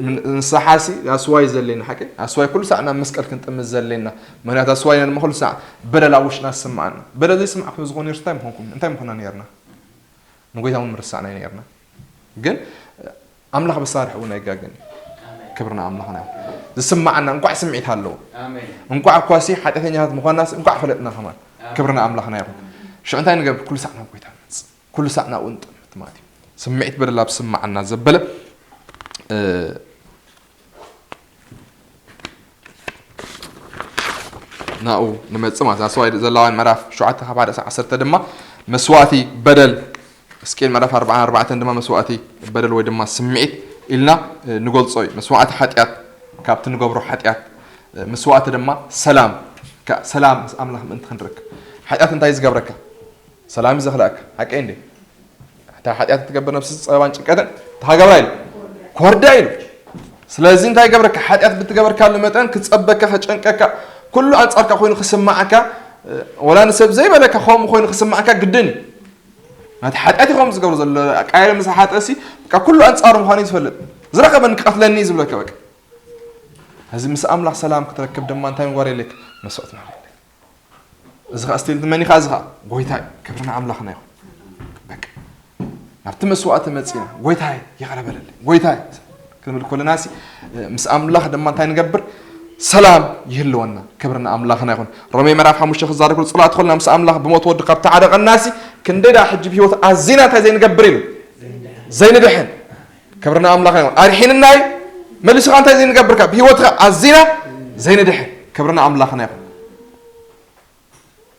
ምን-፣ ንስሓሲ ኣስዋይ ዘሌና ሓቂ፣ ኣስዋይ ኩሉ ሳዕ ናብ መስቀል ክንጥምት ዘሌና። ምኽንያቱ ኣስዋይ ድማ ኩሉ ሳዕ በደል ኣብ ውሽጥና ዝስምዓና። በደል ዘይስማዕ ከም ዝኾነ ነርሱ እንታይ ምኾንኩም? እንታይ ምኾና ነርና? ንጎይታ እውን ምርሳዕና ነርና። ግን ኣምላኽ ብሳርሕ እውን ኣይጋገን እዩ። ክብርና ኣምላኽና እዩ። ዝስምዓና እንቋዕ ስምዒት ኣለዎ። ኣሜን። እንቋዕ እኳሲ ሓጢኣተኛታት ምዃንናስ እንቋዕ ፈለጥና ከማን። ኣሜን። ክብርና ኣምላኽና ይኹን። ሽዑ እንታይ ንገብር? ኩሉ ሳዕ ናብ ጎይታ ንመጽእ። ኩሉ ሳዕ ናብኡ ንጥምት ማለት እዩ። ስምዒት በደል ኣብ ዝስምዓና ዘበለ፣ እ፣ ናብኡ ንመጽእ ማለት እዩ። ኣስዋይ ዘለዋን ምዕራፍ ሸውዓተ ካብ ሓደ እስካብ ዓሰርተ ድማ መስዋእቲ በደል፣ ሕዝቅኤል ምዕራፍ ኣርባዓን ኣርባዕተን ድማ መስዋእቲ በደል ወይ ድማ ስምዒት ኢልና፣ እ፣ ንገልጾ እዩ። መስዋእቲ ሓጢኣት፣ ካብቲ ንገብሮ ሓጢኣት፣ እ፣ መስዋእቲ ድማ ሰላም፣ ከ-፣ ሰላም ምስ ኣምላኽ ምእንቲ ክንረክብ። ሓጢኣት እንታይ እዩ ዝገብረካ? ሰላም እዩ ዘኽልኣካ። ሓቀይ እንዴ? እታ ሓጢኣት እትገብር ነብሲ ጸበባን ጭንቀትን እንታይ ክገብራ ኢሉ? ክወርዳ ኢሉ። ስለዚ እንታይ ይገብረካ? ሓጢኣት ብትገበርካሉ መጠን ክጸበካ፣ ከጨንቀካ፣ ኩሉ ኣንጻርካ ኮይኑ ክስምዓካ፣ እ፣ ወላ ንሰብ ዘይበለካ ከምኡ ኮይኑ ክስምዓካ ግድን እዩ። ናቲ ሓጢኣት እዩ ከምኡ ዝገብሮ ዘሎ። ቃየል ምስ ሓጠሲ፣ በቃ ኩሉ ኣንጻሩ ምዃኑ እዩ ዝፈልጥ። ዝረኸበኒ ክቐትለኒ እዩ ዝብለካ በቃ። እዚ ምስ ኣምላኽ ሰላም ክትረክብ ድማ እንታይ ምግባር የድልየካ? መስዋእቲ ምግባር የድልየካ። እዚ ኸኣ ስቲል መን እዩ ኸኣ? እዚ ኸኣ ጎይታ እዩ። ክብሪ ንኣምላኽና ይኹን። በቃ ናብቲ መስዋእቲ መጺና፣ "ጎይታይ ይቕረ በለለይ፣ ጎይታይ" ክንብል ከለናሲ፣ ምስ ኣምላኽ ድማ እንታይ ንገብር? ሰላም ይህልወና። ክብሪ ንኣምላኽና ይኹን። ሮሜ ምዕራፍ ሓሙሽተ ክዛረብ ከሎ፣ ጽላእቲ ኾልና ምስ ኣምላኽ ብሞት ወዱ ካብ ተዓረቐናሲ፣ ክንደይ ደኣ ሕጂ ብህይወት ኣዚና እንታይ ዘይንገብር ኢሉ? ዘይንድሕን። ክብሪ ንኣምላኽና ይኹን። ኣድሒንና እዩ። መሊሱ ኸኣ እንታይ ዘይንገብር? ካብ ህይወትኻ ኣዚና ዘይንድሕን። ክብሪ ንኣምላኽና ይኹን።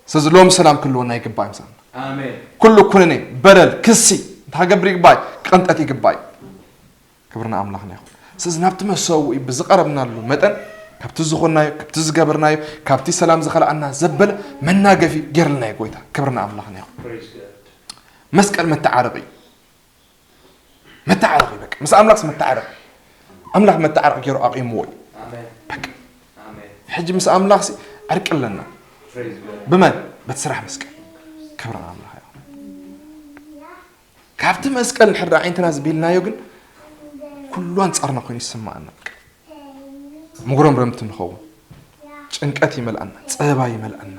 ስለዚ ሎሚ ሰላም ክህልወና ይግባእ እዩ ምሳና። ኣሜን። ኩሉ ኩነኔ፣ በደል፣ ክሲ፣ እንታይ ክገብር ይግባእ? ክቕንጠጥ ይግባእ። ክብሪ ንኣምላኽና ይኹን። ስለዚ ናብቲ መሰውኢ ብዝቐረብናሉ መጠን፣ ካብቲ ዝኾንናዮ፣ ካብቲ ዝገበርናዮ፣ ካብቲ ሰላም ዝኸልኣና ዘበለ መናገፊ ገይርልና እዩ ጎይታ። ክብሪ ንኣምላኽና ይኹን። Praise God። መስቀል መተዓረቂ እዩ። መተዓረቂ በቃ። ምስ ኣምላኽስ መተዓረቂ። ኣምላኽ መተዓረቂ ገይሩ ኣቑምዎ እዩ። ኣሜን። በቃ። ኣሜን። ሕጂ ምስ ኣምላኽሲ ዕርቂ ኣለና። Praise God። ብመን? በቲ ስራሕ መስቀል። ክብሪ ንኣምላኽ ይኹን። ካብቲ መስቀል እንድሕር ደኣ ኣዒንትና ዝቢልናዮ ግን ኩሉ ኣንጻርና ኮይኑ ይስምዓና። በቃ። መጉረምረምቲ ንኸውን። ጭንቀት ይመልኣና፣ ጸበባ ይመልኣና።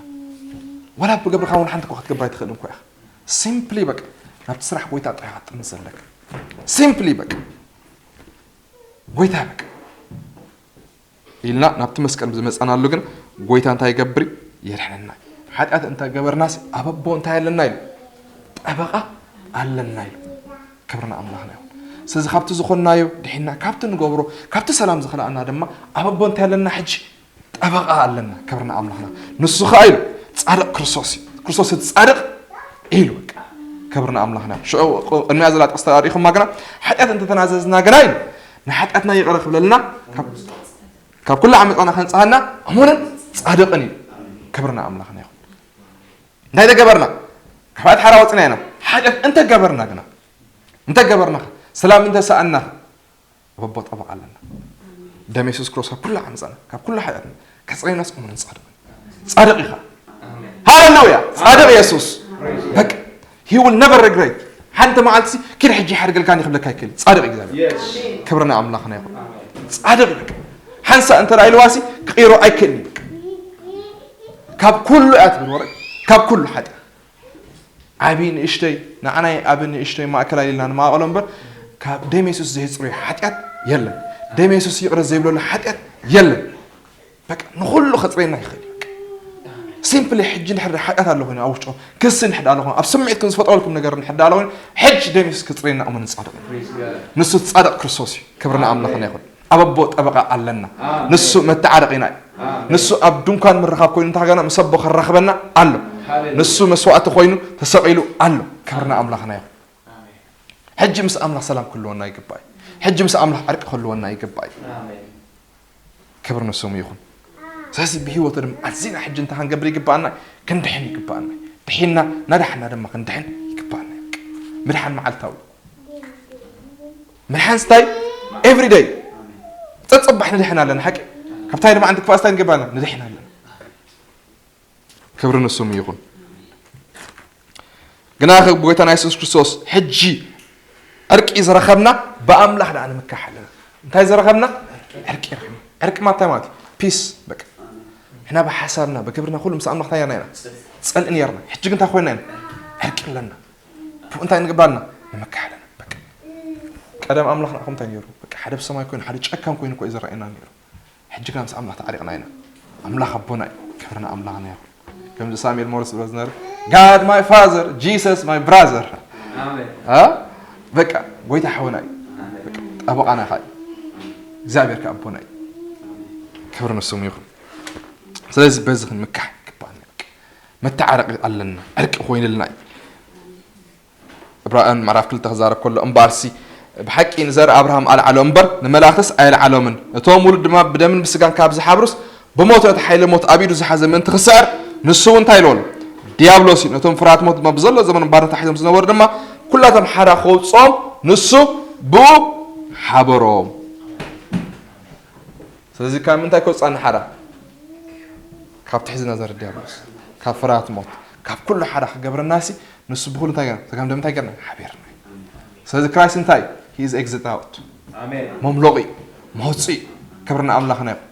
ወላ ብገብርካ እውን ሓንቲ እኳ ክትገብር ኣይትኽእልን እኳ ኢኻ። ሲምፕሊ በቃ ናብቲ ስራሕ ጎይታ ጥራይ ኢኻ ትጥምት ዘለካ። ሲምፕሊ በቃ ጎይታ በቃ ኢልና ናብቲ መስቀል ብዝመጻናሉ ግን ጎይታ እንታይ ይገብር? የድሕነና። ሓጢኣት እንተ ገበርናስ ኣብ ኣቦ እንታይ ኣለና ኢሉ? ጠበቓ ኣለና ኢሉ። ክብሪ ንኣምላኽና ይኹን። ስለዚ ካብቲ ዝኾንናዮ ድሒና፣ ካብቲ ንገብሮ፣ ካብቲ ሰላም ዝኸልኣና ድማ ኣብ ኣቦ እንታይ ኣለና ሕጂ? ጠበቓ ኣለና። ክብሪ ንኣምላኽና። ንሱ ኸኣ ኢሉ ጻድቕ ክርስቶስ እዩ። ክርስቶስ እቲ ጻድቕ ኢሉ በቃ። ክብሪ ንኣምላኽና። ሽዑ ቅድሚያ ዘላ ጥቕሲ ተራዲኹማ ግና፣ ሓጢኣት እንተተናዘዝና ግና ኢሉ፣ ንሓጢኣትና ይቕረ ክብለልና፣ ካብ፣ ካብ ኩሉ ዓመፃና ከንጽሃና እሙንን ጻድቕን እዩ። ክብሪ ንኣምላኽና ይኹን። እንታይ ተገበርና? ካብ ሓጢኣት ሓራ ወፅና ኢና። ሓጢኣት እንተገበርና ግና፣ እንተገበርና፣ ሰላም እንተሰኣና፣ ኣብ ኣቦ ጠበቓ ኣለና። ደም የሱስ ክርስቶስ ካብ ኩሉ ዓመፃና፣ ካብ ኩሉ ሓጢኣትና ከፅረየናስ እሙንን ጻድቕን። ጻድቕ ኢኻ። ሃሌሉያ! ጻድቕ የሱስ። በቃ፣ he will never regret። ሓንቲ መዓልቲ ሲ፣ "ኪድ ሕጂ ይሓድገልካኒ" ክብለካ ኣይክእል። ጻድቕ እግዚኣብሔር። ክብሪ ንኣምላኽና ይኹን። ጻድቕ በቃ። ሓንሳእ እንተ ደኣ ኢልዋሲ፣ ክቕይሮ ኣይክእልን እዩ በቃ። ካብ ኩሉ እያ ትብል ወረ፣ ካብ ኩሉ ሓጢኣት። ዓቢ ንእሽተይ፣ ንዓናይ ዓቢ ንእሽተይ ማእከል ኣይልና ንማእከሎ እምበር፣ ካብ ደም የሱስ ዘይጽርዮ ሓጢኣት የለን። ደም የሱስ ይቕረ ዘይብለሉ ሓጢኣት የለን። በቃ፣ ንኹሉ ከጽርየና ይኽእል እዩ። በቃ። ሲምፕሊ ሕጂ እንድሕር ሓጢኣት ኣሎ ኮይኑ ኣብ ውሽጥኹም፣ ክሲ እንድሕር ኣሎ ኮይኑ፣ ኣብ ስምዒትኩም ዝፈጥረልኩም ነገር እንድሕር ኣሎ ኮይኑ፣ ሕጂ ደም የሱስ ክጽርየና እሙን ጻድቕ እዩ። ንሱ ጻድቕ ክርስቶስ እዩ። ክብሪ ንኣምላኽና ይኹን። ኣብ ኣቦ ጠበቓ ኣለና። ኣሜን። ንሱ መተዓረቒና እዩ። ኣሜን። ንሱ ኣብ ድንኳን ምርኻብ ኮይኑ እንተሃገና ምስ ኣቦ ከራኽበና ኣሎ። ሃሌሉያ። ንሱ መስዋዕቲ ኮይኑ ተሰቒሉ ኣሎ። ክብሪ ንኣምላኽና ይኹን። ኣሜን። ሕጂ ምስ ኣምላኽ ሰላም ክህልወና ይግባእ እዩ። ሕጂ ምስ ኣምላኽ ዕርቂ ክህልወና ይግባእ እዩ። ኣሜን። ክብሪ ንስሙ ይኹን። ስለዚ ብህይወቱ ድማ ኣዚና ሕጂ እንታይ ክንገብር ይግባኣና? ክንድሕን ይግባኣና። ድሒንና፣ ናዳሕና ድማ ክንድሕን ይግባኣና። ምድሓን መዓልታዊ። ምድሓን ስታይ ኤቭሪ ደይ። ጸጸባሕ ንድሕን ኣለና፣ ሓቂ። ካብታይ ድማ ዓንዲ ክፋእ ስታይ ንገባና፣ ንድሕን ኣለና። ክብሪ ንስሙ ይኹን። ግና ብጎይታና የሱስ ክርስቶስ ሕጂ ዕርቂ ዝረኸብና ብኣምላኽ ደኣ ንምካሕ ኣለና። እንታይ ዝረኸብና? ዕርቂ ረኸብና። ዕርቂ ማለት እንታይ ማለት እዩ? ፒስ፣ በቃ። ንሕና ብሓሳብና፣ ብግብርና፣ ኩሉ ምስ ኣምላኽ እንታይ ኔርና ኢና? ጸልኢ ኔርና። ሕጂ ግን እንታይ ኮይና ኢና? ዕርቂ ኣለና። ብኡ እንታይ ንግባልና? ንምካሕ ኣለና። በቃ። ቀደም ኣምላኽ ንዓኹም እንታይ ኔሩ? በቃ፣ ሓደ ብሰማይ ኮይኑ፣ ሓደ ጨካን ኮይኑ እኮ እዩ ዝረኣየና ኔሩ። ሕጂ ግና ምስ ኣምላኽ ተዓሪቕና ኢና። ኣምላኽ ኣቦና እዩ። ክብሪ ንኣምላኽና ይኹን። ከምዚ ሳሙኤል ሞሪስ ዝብሎ ዝነበረ፣ "God my father, Jesus my brother." ኣሜን። አ? በቃ፣ ጎይታ ሓውና እዩ። ኣሜን። በቃ፣ ጠበቓና ኸዓ እዩ። እግዚኣብሔር ከኣ ኣቦና እዩ። ክብሪ ንስሙ ይኹን። ስለዚ በዚ ክንምካሕ ይግባኣና። በቃ፣ መተዓረቂ ኣለና። ዕርቂ ኮይንልና እዩ። ዕብራውያን ምዕራፍ ክልተ ክዛረብ ከሎ፣ እምበኣርሲ ብሓቂ ንዘር ኣብርሃም ኣልዓሎ እምበር ንመላእኽትስ ኣየልዓሎምን። እቶም ውሉድ ድማ ብደምን ብስጋን ካብ ዝሓብሩስ ብሞት እቲ ሓይሊ ሞት ኣብ ኢዱ ዝሓዘ ምእንቲ ክስዕር፣ ንሱ እውን እንታይ ኢልዎ ኣሎ? ዲያብሎስ እዩ። ነቶም ፍርሃት ሞት ድማ ብዘሎ ዘመን ባርነት ታሒዞም ዝነበሩ ድማ ኩላቶም ሓራ ከውፅኦም ንሱ ብኡ ሓበሮም። ስለዚ ካብ ምንታይ ከውፅኣና ሓራ? ካብ ትሕዝና ዘር ዲያብሎስ፣ ካብ ፍርሃት ሞት፣ ካብ ኩሉ ሓራ ክገብረና ሲ ንሱ ብኹሉ እንታይ ገርና? ተጋም ደም እንታይ ገርና? ሓቢርና። ስለዚ ክራይስት እንታይ? He is exit out። ኣሜን። መምሎቒ፣ መውፅኢ፣ ክብሪ ንኣምላኽና ይኹን።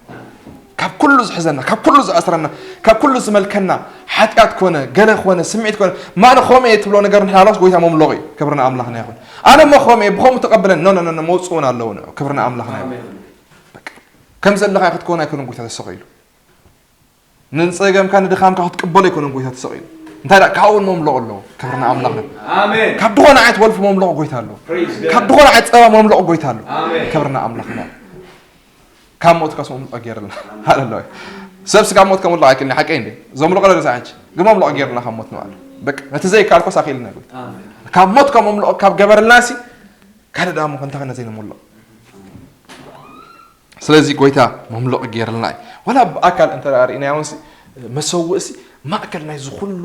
ካብ ኩሉ ዝሕዘና፣ ካብ ኩሉ ዝኣስረና፣ ካብ ኩሉ ዝመልከና፣ ሓጢኣት ኮነ፣ ገለ ኮነ፣ ስምዒት ኮነ፣ ማን ኾመ እየ ትብሎ ነገር እንድሕር ሃለዋስ ጎይታ መምሎቒ፣ ክብሪ ንኣምላኽና ይኹን። ኣነ እሞ ኾመ እየ፣ ብኸምኡ ተቐበለኒ፣ ኖ፣ ኖ፣ ኖ፣ ኖ፣ መውፅኡ እውን ኣለዎ ንዑ፣ ክብሪ ንኣምላኽና ይኹን። ኣሜን። በቃ። ከም ዘለኻ ክትከውን ኣይኮነን ጎይታ ተሰቒሉ። ንጸገምካ ንድኻምካ ክትቅበሎ ኣይኮነን ጎይታ ተሰቒሉ። እንታይ ደኣ ካብኡ እውን መምለቑ ኣለዎ። ክብሪ ንኣምላኽና። ኣሜን። ካብ ዝኾነ ዓይነት ወልፊ መምለቑ ጎይታ ኣለዎ። Praise God። ካብ ዝኾነ ዓይነት ጸባ መምለቑ ጎይታ ኣለዎ። ኣሜን። ክብሪ ንኣምላኽና። ካብ ሞትካስ መምለቑ ገይርልና። ሃሌሉያ። ሰብስ ካብ ሞት ከምልቕ ኣይክእልን፣ ሓቀይ እንዴ? ዘምልቑ ለለሳ ሕጂ። ግን መምለቑ ገይርልና ካብ ሞት ንባዕሉ። በቃ፣ ነቲ ዘይከኣልኮስ ኣኽኢልና ጎይታ። ኣሜን። ካብ ሞት ካብ መምለቑ ካብ ገበርልናሲ፣ ካልእ ደኣ እሞ ከንታ ከነ ዘይነምልቕ። ስለዚ ጎይታ መምለቒ ገይርልና እዩ። ዋላ ብኣካል እንተ ደኣ ርኢናዮ፣ እሲ መሰውእ እሲ ማእከል ናይዚ ኩሉ፣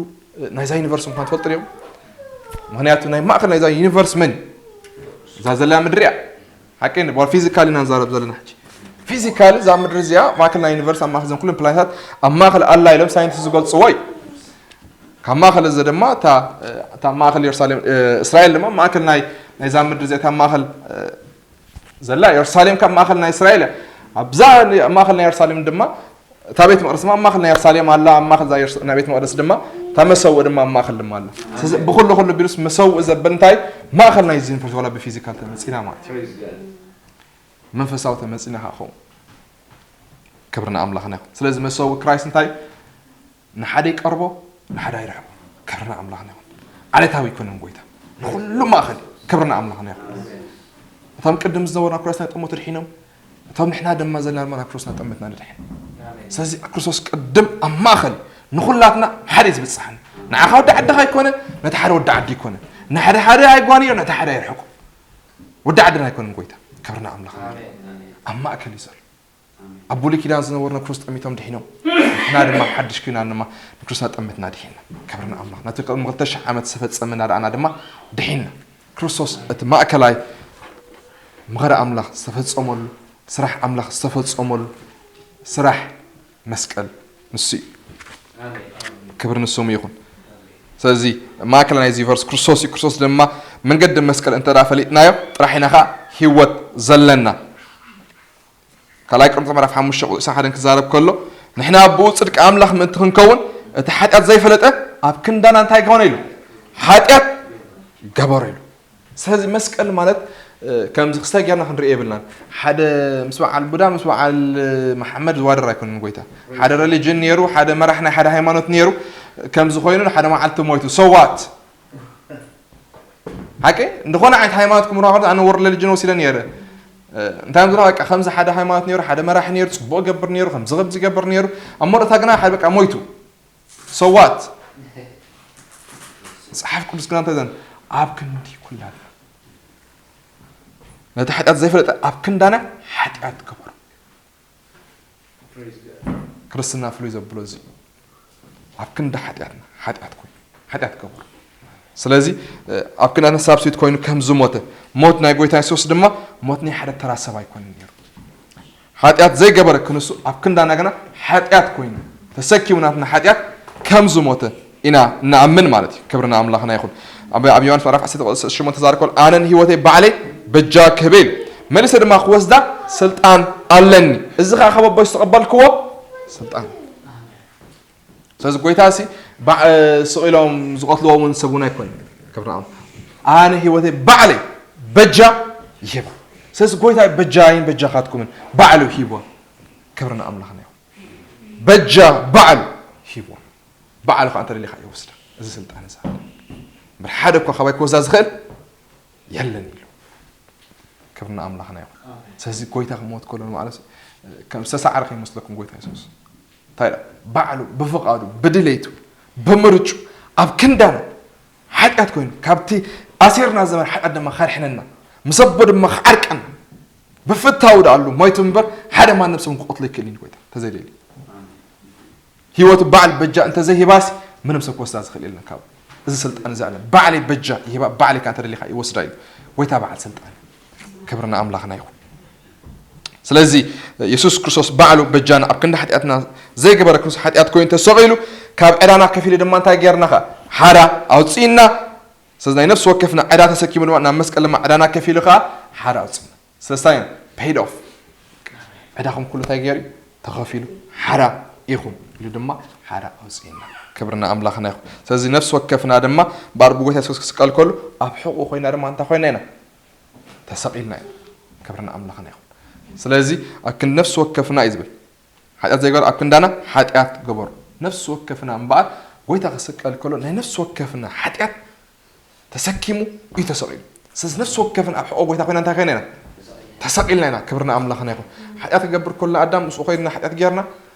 ናይዛ ዩኒቨርስ ምዃን ትፈልጡ ዲኹም? ምኽንያቱ ናይ ማእከል ናይዛ ዩኒቨርስ መን እዩ? እዛ ዘላ ምድሪ እያ። ሓቀይ ንበል፣ ፊዚካሊ ኢና ንዛረብ ዘለና ሕጂ። ፊዚካሊ እዛ ምድሪ እዚኣ ማእከል ናይ ዩኒቨርስ፣ ኣብ ማእከል እዘን ኩለን ፕላኔታት ኣብ ማእከል ኣላ ኢሎም ሳይንቲስት ዝገልጽዎ እዩ። ካብ ማእከል እዚ ድማ እታ፣ እታ ማእከል የሩሳሌም፣ እ፣ እስራኤል ድማ ማእከል ናይ፣ ናይዛ ምድሪ እዚኣ እታ ማእከል፣ እ፣ ዘላ የሩሳሌም ካብ ማእከል ናይ እስራኤል እያ። ኣብዛ ማእከል ናይ የሩሳሌም ድማ እታ ቤት መቕደስ ድማ ኣብ ማእከል ናይ የሩሳሌም ኣላ፣ ኣብ ማእከል እዛ የሩሳ-፣ ናይ ቤት መቕደስ ድማ እታ መሰውእ ድማ ኣብ ማእከል ድማ ኣላ። ስለዚ ብኹሉ ኩሉ ቢሉስ መሰውእ ዘበል እንታይ ማእከል ናይ ዩኒቨርስ ዋላ ብፊዚካል ተመጺና ማለት እዩ። Praise God። መንፈሳዊ ተመጺና ከዓ ኸው ክብሪ ንኣምላኽና ይኹን። ስለዚ መሰውእ ክራይስት እንታይ ንሓደ ይቀርቦ፣ ንሓደ ኣይርሕቆ። ክብሪ ንኣምላኽና ይኹን። ዓሌታዊ ኣይኮነን ጎይታ። ንኹሉ ማእከል እዩ። ክብሪ ንኣምላኽና ይኹን። እቶም ቅድም ዝነበሩ ናብ ክርስቶስ ናይ ጠመቱ ድሒኖም፣ እቶም ንሕና ድማ ዘለና ድማ ናብ ክርስቶስ ናብ ጠመትና ንድሕን። ኣሜን። ስለዚ ክርስቶስ ቅድም ኣብ ማእከል ንኹላትና ሓደ እዩ ዝብጽሓና። ንዓኻ ወዲ ዓድኻ ኣይኮነ፣ ነቲ ሓደ ወዲ ዓዲ ኣይኮነ፣ ንሓደ ሓደ ኣይጓንዮ፣ ነቲ ሓደ ኣይርሕቁ። ወዲ ዓድና ኣይኮነን ጎይታ። ክብርና ኣምላኽ። ኣብ ማእከል እዩ ዘሎ። ኣብ ብሉይ ኪዳን ዝነበሩ ንክርስቶስ ጠሚቶም ድሒኖም፣ ንሕና ድማ ሓድሽ ኪዳን ድማ ንክርስቶስ ጠምትና ድሒና። ክብርና ኣምላኽ። ነቲ ቅድሚ ክልተ ሽሕ ዓመት ዝተፈጸመ እናረኣና ድማ ድሒና። ክርስቶስ እቲ ማእከላይ መኸራ ኣምላኽ ዝተፈጸመሉ፣ ስራሕ ኣምላኽ ዝተፈጸመሉ ስራሕ መስቀል ንሱ እዩ። ክብሪ ንስሙ ይኹን። ስለዚ ማእከል ናይዚ ቨርስ ክርስቶስ እዩ። ክርስቶስ ድማ መንገዲ መስቀል እንተ ደኣ ፈሊጥናዮ ጥራሕ ኢና ኸዓ ህይወት ዘለና። ካልኣይ ቆሮንቶስ ምዕራፍ ሓሙሽተ ቁጽሪ ሓደን ክዛረብ ከሎ፣ ንሕና ብኡ ጽድቂ ኣምላኽ ምእንቲ ክንከውን፣ እቲ ሓጢኣት ዘይፈለጠ ኣብ ክንዳና እንታይ ገበረ ኢሉ? ሓጢኣት ገበረ ኢሉ። ስለዚ መስቀል ማለት፣ እ፣ ከምዚ ክስታይ ጌርና ክንርኢ የብልናን። ሓደ ምስ በዓል ቡዳ፣ ምስ በዓል፣ እ፣ መሓመድ ዝዋደር ኣይኮነን ጎይታ። ሓደ ሪሊጅን ነይሩ፣ ሓደ መራሕ ናይ ሓደ ሃይማኖት ነይሩ፣ ከምዚ ኮይኑ ሓደ መዓልቲ ሞይቱ። So what? ሓቂ? እንደኾነ ዓይነት ሃይማኖት ክምርሖ ከሎ ኣነ ወርልድ ሪሊጅን ወሲደ ነይረ። እ፣ እንታይ እዮም ዝብሉ? በቃ ከምዚ ሓደ ሃይማኖት ነይሩ፣ ሓደ መራሕ ነይሩ፣ ጽቡቕ ገብር ነይሩ፣ ከምዚ ከምዚ ገብር ነይሩ። ኣብ መወዳእታ ግና ሓደ በቃ ሞይቱ። So what? መጽሓፍ ቅዱስ ግና እንታይ ዘን ኣብ ክንዲ ኩላትና ነቲ ሓጢኣት ዘይፈለጠ ኣብ ክንዳና ሓጢኣት ገበሩ። ክርስትና ፍሉይ ዘብሎ እዚ ኣብ ክንዲ ሓጢኣትና ሓጢኣት ኮይኑ ሓጢኣት ገበሩ። ስለዚ፣ እ፣ ኣብ ክንዳና ሳብስቲት ኮይኑ ከም ዝሞተ፣ ሞት ናይ ጎይታ የሱስ ድማ ሞት ናይ ሓደ ተራ ሰብ ኣይኮነን ነይሩ። ሓጢኣት ዘይገበረ ክንሱ ኣብ ክንዳና ግና ሓጢኣት ኮይኑ ተሰኪሙ ናትና ሓጢኣት ከም ዝሞተ ኢና እንኣምን ማለት እዩ። ክብሪ ንኣምላኽና ይኹን። ኣብ፣ ኣብ ዮሃንስ ምዕራፍ ዓሰርተ ቁጽሪ ሸሞንተ ተዛረብ ከሎ፣ "ኣነ ንህይወተይ ባዕለይ በጃ ክህበ" ኢሉ። መሊሰ ድማ ክወስዳ ስልጣን ኣለኒ። እዚ ኸኣ ካብ ኣቦይ ዝተቐበልክዎ ስልጣን። ስለዚ ጎይታ ሲ ባዕ-፣ ስቕ ኢሎም ዝቐትልዎ እውን ሰብ እውን ኣይኮነን። ክብሪ ንኣምላኽ። ኣነ ህይወተይ ባዕለይ በጃ ይህባ። ስለዚ ጎይታ በጃይን በጃኻትኩምን ባዕሉ ሂብዋ። ክብሪ ንኣምላኽና ይኹን። በጃ ባዕሉ ሂብዋ። ባዕሉ ኸዓ እንተ ደሊኻ ይወስዳ። እዚ ስልጣን እዚ ኣለ። እምበር ሓደ እኳ ካባይ ክወስዳ ዝኽእል የለን ኢሉ። ክብሪ ንኣምላኽና ይኹን። ኣሜን። ስለዚ ጎይታ ክሞት ከሎ ማለት ከም ዝተሳዕረ ከይመስለኩም ጎይታ የሱስ። እንታይ ኢላ? ባዕሉ ብፍቓዱ፣ ብድሌቱ፣ ብምርጩ ኣብ ክንዳና ሓጢኣት ኮይኑ ካብቲ ኣሲርና ዝነበረ ሓጢኣት ድማ ከድሕነና፣ ምስ ኣቦ ድማ ክዓርቀና ብፍታው ደኣሉ ሞይቱ እምበር ሓደ ማንም ሰብ ክቐትሎ ኣይክእልን እዩ ጎይታ፣ እንተዘይደልዩ። ህይወቱ በዓል በጃ እንተዘይሂባሲ ምንም ሰብ ክወስዳ ዝኽእል የለን ካብ እዚ ስልጣን እዚ ኣለ። ባዕለይ በጃ ይህባ፣ ባዕለይ ከኣ እንተ ደሊኻ ይወስዳ እዩ። ጎይታ በዓል ስልጣን እዩ። ክብሪ ንኣምላኽና ይኹን። ስለዚ የሱስ ክርስቶስ ባዕሉ በጃና ኣብ ክንዲ ሓጢኣትና ዘይገበረ ክርስቶስ ሓጢኣት ኮይኑ ተሰቒሉ ካብ ዕዳና ከፊሉ ድማ እንታይ ጌርና ኸኣ ሓራ ኣውፅእና። ስለዚ ናይ ነፍሲ ወከፍና ዕዳ ተሰኪሙ ድማ ናብ መስቀል ድማ ዕዳና ከፊሉ ኸኣ ሓራ ኣውፅእና። ስለስታይ paid off ዕዳኹም ኩሉ እንታይ ገይሩ እዩ? ተኸፊሉ ሓራ ኢኹም ኢሉ ድማ ሓራ ኣውፅእና። ክብሪ ንኣምላኽና ይኹን። ስለዚ ነፍሲ ወከፍና ድማ ብኣርቡ ጎይታ የሱስ ክስቀል ከሉ ኣብ ሕቑኡ ኮይና ድማ እንታይ ኮይና ኢና? ተሰቒልና ኢና። ክብሪ ንኣምላኽና ይኹን። ስለዚ ኣብ ክንዲ ነፍሲ ወከፍና እዩ ዝብል። ሓጢኣት ዘይገበሩ ኣብ ክንዳና ሓጢኣት ገበሩ። ነፍሲ ወከፍና እምበኣር ጎይታ ክስቀል ከሎ ናይ ነፍሲ ወከፍና ሓጢኣት ተሰኪሙ እዩ ተሰቒሉ። ስለዚ ነፍሲ ወከፍና ኣብ ሕቖ ጎይታ ኮይና እንታይ ኮይና ኢና? ተሰቒልና ኢና። ክብሪ ንኣምላኽና ይኹን። ሓጢኣት ክገብር ከሎ ኣዳም ምስኡ ኮይንና ሓጢኣት ጌርና፣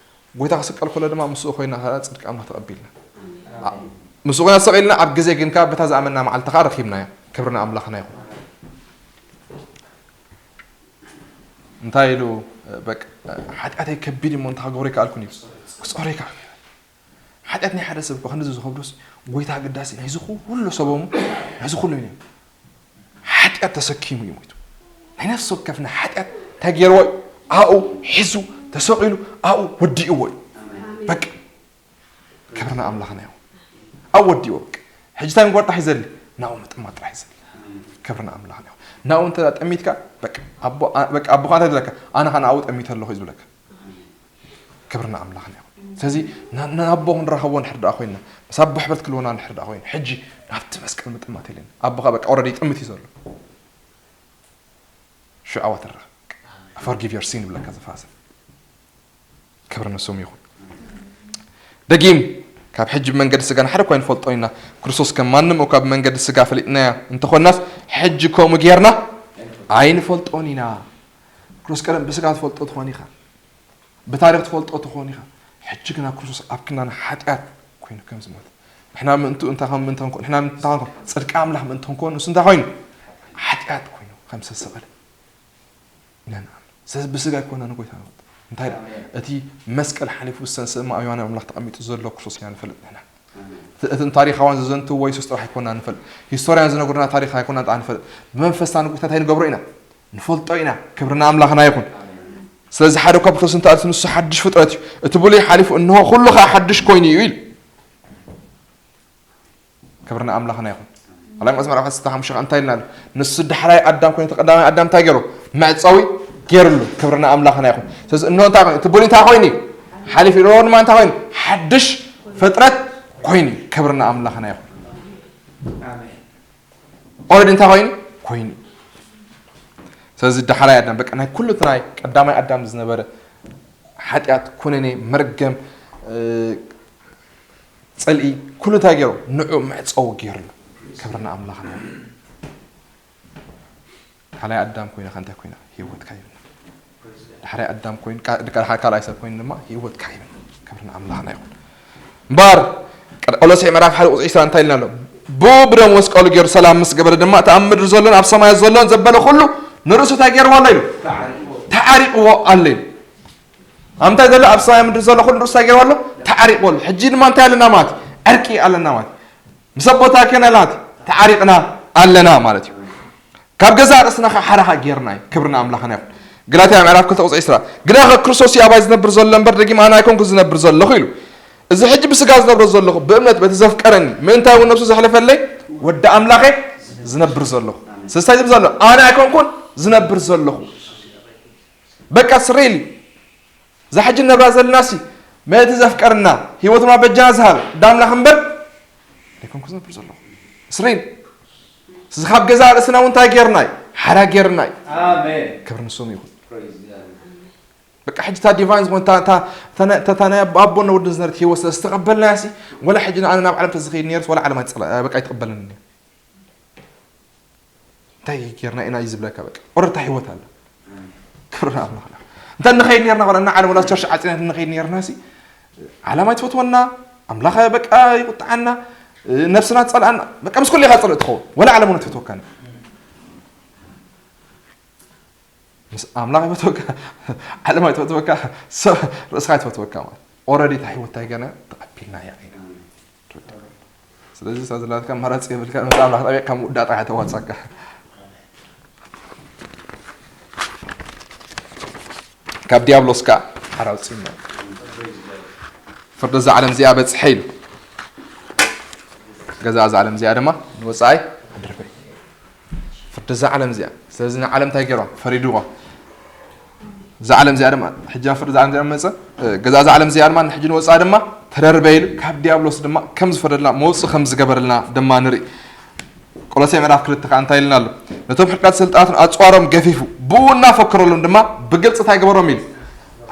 ጎይታ ክስቀል ከሎ ድማ ምስኡ ኮይና ከኣ ጽድቂ ኣምላኽ ተቐቢልና። ኣ-፣ ምስኡ ኮይና ተሰቒልና፣ ኣብ ግዜ ግን ከኣ በታ ዝኣመንና መዓልቲ ከኣ ረኺብናዮ። ክብሪ ንኣምላኽና ይኹን። እንታይ ኢሉ፣ በቃ፣ ሓጢኣተይ ከቢድ እሞ እንታይ ክገብሮ ኣይከኣልኩን እዩ። ክጾሮ ኣይከኣልኩን። ሓጢኣት ናይ ሓደ ሰብ እኮ ክንድዚ ዝኸብዶስ ጎይታ ግዳሲ ናይዚ ኩሉ ሰቦሙ፣ ናይዚ ኩሉ እዩ። ሓጢኣት ተሰኪሙ እዩ ሞይቱ። ናይ ነፍሲ ወከፍና ሓጢኣት እንታይ ገይርዎ እዩ? ኣብኡ ሒዙ፣ ተሰቒሉ፣ ኣብኡ ወዲእዎ እዩ። በቃ። ክብሪ ንኣምላኽና ይኹን። ኣብኡ ወዲእዎ በቃ። ሕጂ እንታይ ምግባር ጥራሕ እዩ ዘድሊ? ናብኡ ምጥማት ጥራሕ እዩ ዘድሊ። ክብሪ ንኣምላኽና ይኹን። ናብኡ እንተ ጠሚትካ፣ በቃ፣ ኣቦ-፣ ኣ-፣ በቃ፣ ኣቦኻ እንታይ ይብለካ? ኣነ ኸኣ ናብኡ ጠሚተ ኣለኹ እዩ ዝብለካ። ክብሪ ንኣምላኽና ይኹን። ስለዚ ና-፣ ናብ ኣቦ ክንራኸቦ እንድሕር ደኣ ኮይንና፣ ምስ ኣቦ ሕብረት ክልወና እንድሕር ደኣ ኮይኑ፣ ሕጂ ናብቲ መስቀል ምጥማት የለን። ኣቦኻ በቃ ኦረዲ ይጥምት እዩ ዘሎ። ሽዑ ኣብኣ ትራኸብ። Forgive your sin ይብለካ ዝፋዘ። ክብሪ ንስሙ ይኹን። ደጊም ካብ ሕጂ ብመንገዲ ስጋ ንሓደ እኳ ኣይንፈልጦን ኢና። ክርስቶስ ከም ማንም እኳ ብመንገዲ ስጋ ፈሊጥናዮ እንተኾንናስ፣ ሕጂ ከምኡ ጌርና ኣይንፈልጦን ኢና። ክርስቶስ ቀደም ብስጋ ትፈልጦ ትኾን ኢኻ። ብታሪኽ ትፈልጦ ትኾን ኢኻ። ሕጂ ግና ክርስቶስ ኣብ ክንዳና ሓጢኣት ኮይኑ ከም ዝሞተ፣ ንሕና ምእንቱ እንታይ ከም ምእንተ ክንኮን፣ ንሕና ምእንቱ እንታይ ክንኮን፣ ጽድቂ ኣምላኽ ምእንተ ክንኮን፣ ንሱ እንታይ ኮይኑ? ሓጢኣት ኮይኑ ከም ዝተሰቐለ ኢና ንኣምን። ስለዚ ብስጋ ኣይኮናን ጎይታ ንፈልጥ። እንታይ ደኣ? ኣሜን። እቲ መስቀል ሓሊፉ ዝተንስእ እሞ ኣብ የማናይ ኣምላኽ ተቐሚጡ ዘሎ ክርስቶስ ኢና ንፈልጥ ንሕና። ኣሜን። እቲ፣ እቲ ታሪኻውያን ዝዘንትዎ የሱስ ጥራሕ ኣይኮናን ንፈልጥ። ሂስቶርያን ዝነግሩና ታሪኽ ኣይኮናን ጥራሕ ንፈልጥ። ብመንፈስና ንጎይታ እንታይ ንገብሮ ኢና? ንፈልጦ ኢና። ክብሪ ንኣምላኽና ይኹን። ኣሜን። ስለዚ ሓደ እኳ ብክርስቶስ እንተኣትዩ ንሱ ሓድሽ ፍጥረት እዩ። እቲ ብሉይ ሓሊፉ እንሆ ኩሉ ኸኣ ሓድሽ ኮይኑ እዩ ኢሉ። ክብሪ ንኣምላኽና ይኹን። ኣላይ መዝሙር ኣርባዕተ ሓሙሽተ እንታይ ኢልና ኣሎ? ንሱ ዳሕራይ ኣዳም ኮይኑ፣ እቲ ቀዳማይ ኣዳም እንታይ ገይሩ? መዕጸዊ ገይሩሉ። ክብሪ ንኣምላኽና ይኹን። ስለዚ እንሆ እንታይ ኮይኑ? እቲ ብሉይ እንታይ ኮይኑ? ሓሊፉ ኢሉ ድማ እንታይ ኮይኑ? ሓድሽ ፍጥረት ኮይኑ። ክብሪ ንኣምላኽና ይኹን። ኣሜን። ኦረዲ እንታይ ኮይኑ? ኮይኑ። ስለዚ ዳሕራይ ኣዳም፣ በቃ ናይ ኩሉ እቲ ናይ ቀዳማይ ኣዳም ዝነበረ ሓጢኣት፣ ኩነኔ፣ መርገም፣ እ፣ ጽልኢ፣ ኩሉ እንታይ ገይሩ? ንዑ መዕጸዊ ገይሩሉ። ክብሪ ንኣምላኽና። ካልኣይ ኣዳም ኮይንካ እንታይ ኮይንካ? ህይወትካ ይብና። ዳሕራይ ኣዳም ኮይንካ፣ ድካ-፣ ካልኣይ ሰብ ኮይኑ ድማ ህይወትካ ይብና። ክብሪ ንኣምላኽና ይኹን። እምበኣር፣ ቀ-፣ ቆሎሴ ምዕራፍ ሓደ ቁጽሪ ዕስራ እንታይ ኢልና ኣሎ? ብኡ ብደም መስቀሉ ገይሩ ሰላም ምስ ገበረ ድማ፣ እቲ ኣብ ምድሪ ዘሎን ኣብ ሰማያት ዘሎን ዘበለ ኩሉ ንርእሱ እንታይ ገይርዎ ኣሎ ኢሉ? ተዓሪቕዎ ኣሎ ኢሉ። ኣብ ምንታይ ዘሎ? ኣብ ሰማይ ምድሪ ዘሎ ኩሉ ንርእሱ እንታይ ገይርዎ ኣሎ? ተዓሪቕዎ ኣሎ። ሕጂ ድማ እንታይ ኣለና ማለት እዩ? ዕርቂ ኣለና ማለት እዩ። ምስ ኣቦታ ከነላት ተዓሪቕና ኣለና ማለት እዩ። ካብ ገዛእ ርእስና ኸዓ ሓራ ኸዓ ጌርና እዩ። ክብሪ ንኣምላኽና ይኹን። ገላትያ ምዕራፍ ክልተ ቁጽሪ ዕስራ፣ ግናኸ ክርስቶስ እዩ ኣባይ ዝነብር ዘሎ እምበር፣ ደጊም ኣነ ኣይኮንኩን ዝነብር ዘለኹ ኢሉ። እዚ ሕጂ ብስጋ ዝነብሮ ዘለኹ፣ ብእምነት በቲ ዘፍቀረኒ፣ ምእንታይ እውን ነብሱ ዘሕለፈለይ ወዲ ኣምላኸ ዝነብር ዘለኹ። ስለዚ እንታይ ዝብል ዘሎ? ኣነ ኣይኮንኩን ዝነብር ዘለኹ። በቃ ስሪል እዛ ሕጂ ነብራ ዘለናሲ፣ መእቲ ዘፍቀርና፣ ህይወቱ ድማ በጃና ዝሃበ፣ እንዳ ኣምላኽ እምበር፣ ኣይኮንኩ ዝነብር ዘለኹ። ስሪል። እዚ ካብ ገዛ ርእስና እውን እንታይ ጌርና እዩ? ሓራ ጌርና እዩ። ኣሜን። ክብሪ ንስሙ ይኹን። Praise God። በቃ ሕጂ እታ ዲቫይን ዝኾነ፣ እታ፣ እታ፣ እታ ናይ፣ እታ ናይ ኣቦ-፣ ኣቦን ወድን ዝነበረት ህይወት ስለ ዝተቐበልናያ ሲ፣ ወላ ሕጂ ንኣነ ናብ ዓለም ተዝኸይድ ነይርስ፣ ወላ ዓለም ኣይትጸላ-፣ በቃ ኣይትቕበልን እያ። እንታይ ጌርና ኢና እዩ ዝብለካ፣ በቃ። ኦረታ ህይወት ኣላ። ክብሪ ንኣምላኽና። እንተ ንኸይድ ኔርና፣ ወላ እና ዓለም ወላ ቸርች ዓጺና ንኸይድ ኔርና ሲ፣ ዓለም ኣይትፈትወና፣ ኣምላኽ በቃ ይቁጥዓና፣ ነብስና ትጸልኣና፣ በቃ ምስ ኩሉ ኢኻ ጽልእ ትኸውን። ወላ ዓለም እውን ኣይትፈትወካን። ምስ ኣምላኽ ይፈትወካ፣ ዓለም ኣይትፈትወካ፣ ሰብ ርእስኻ ኣይትፈትወካ ማለት። ኦረዲ እታ ህይወት እንታይ ገና ተቐቢልናያ ኢና። ስለዚ እዛ ዘላትካ ኣማራጺ የብልካ፣ ምስ ኣምላኽ ጠቢቕካ ምውዳእ ጥራሕ ተዋጻካ። ካብ ዲያብሎስ ከኣ ሓራ ኣውጽእና። ፍርዲ እዛ ዓለም እዚኣ በጽሐ ኢሉ። ገዛ እዛ ዓለም እዚኣ ድማ ንወጻኢ ኣድርበ። ፍርዲ እዛ ዓለም እዚኣ። ስለዚ ንዓለም እንታይ ገይርዋ? ፈሪድዋ። እዛ ዓለም እዚኣ ድማ፣ ሕጂ ፍርዲ እዛ ዓለም እዚኣ መጸ፣ እ፣ ገዛ እዛ ዓለም እዚኣ ድማ፣ ንሕጂ ንወጻኢ ድማ ተደርበ ኢሉ፣ ካብ ዲያብሎስ ድማ ከም ዝፈረደልና፣ መውጽኢ ከም ዝገበረልና ድማ ንርኢ። ቆሎሴ ምዕራፍ ክልተ ከኣ እንታይ ኢልና ኣሎ? ነቶም ሕልቃት ስልጣናትን ኣጽዋሮም ገፊፉ፣ ብኡ እናፈከረሎም ድማ ብግልጺ እንታይ ገበሮም ኢሉ?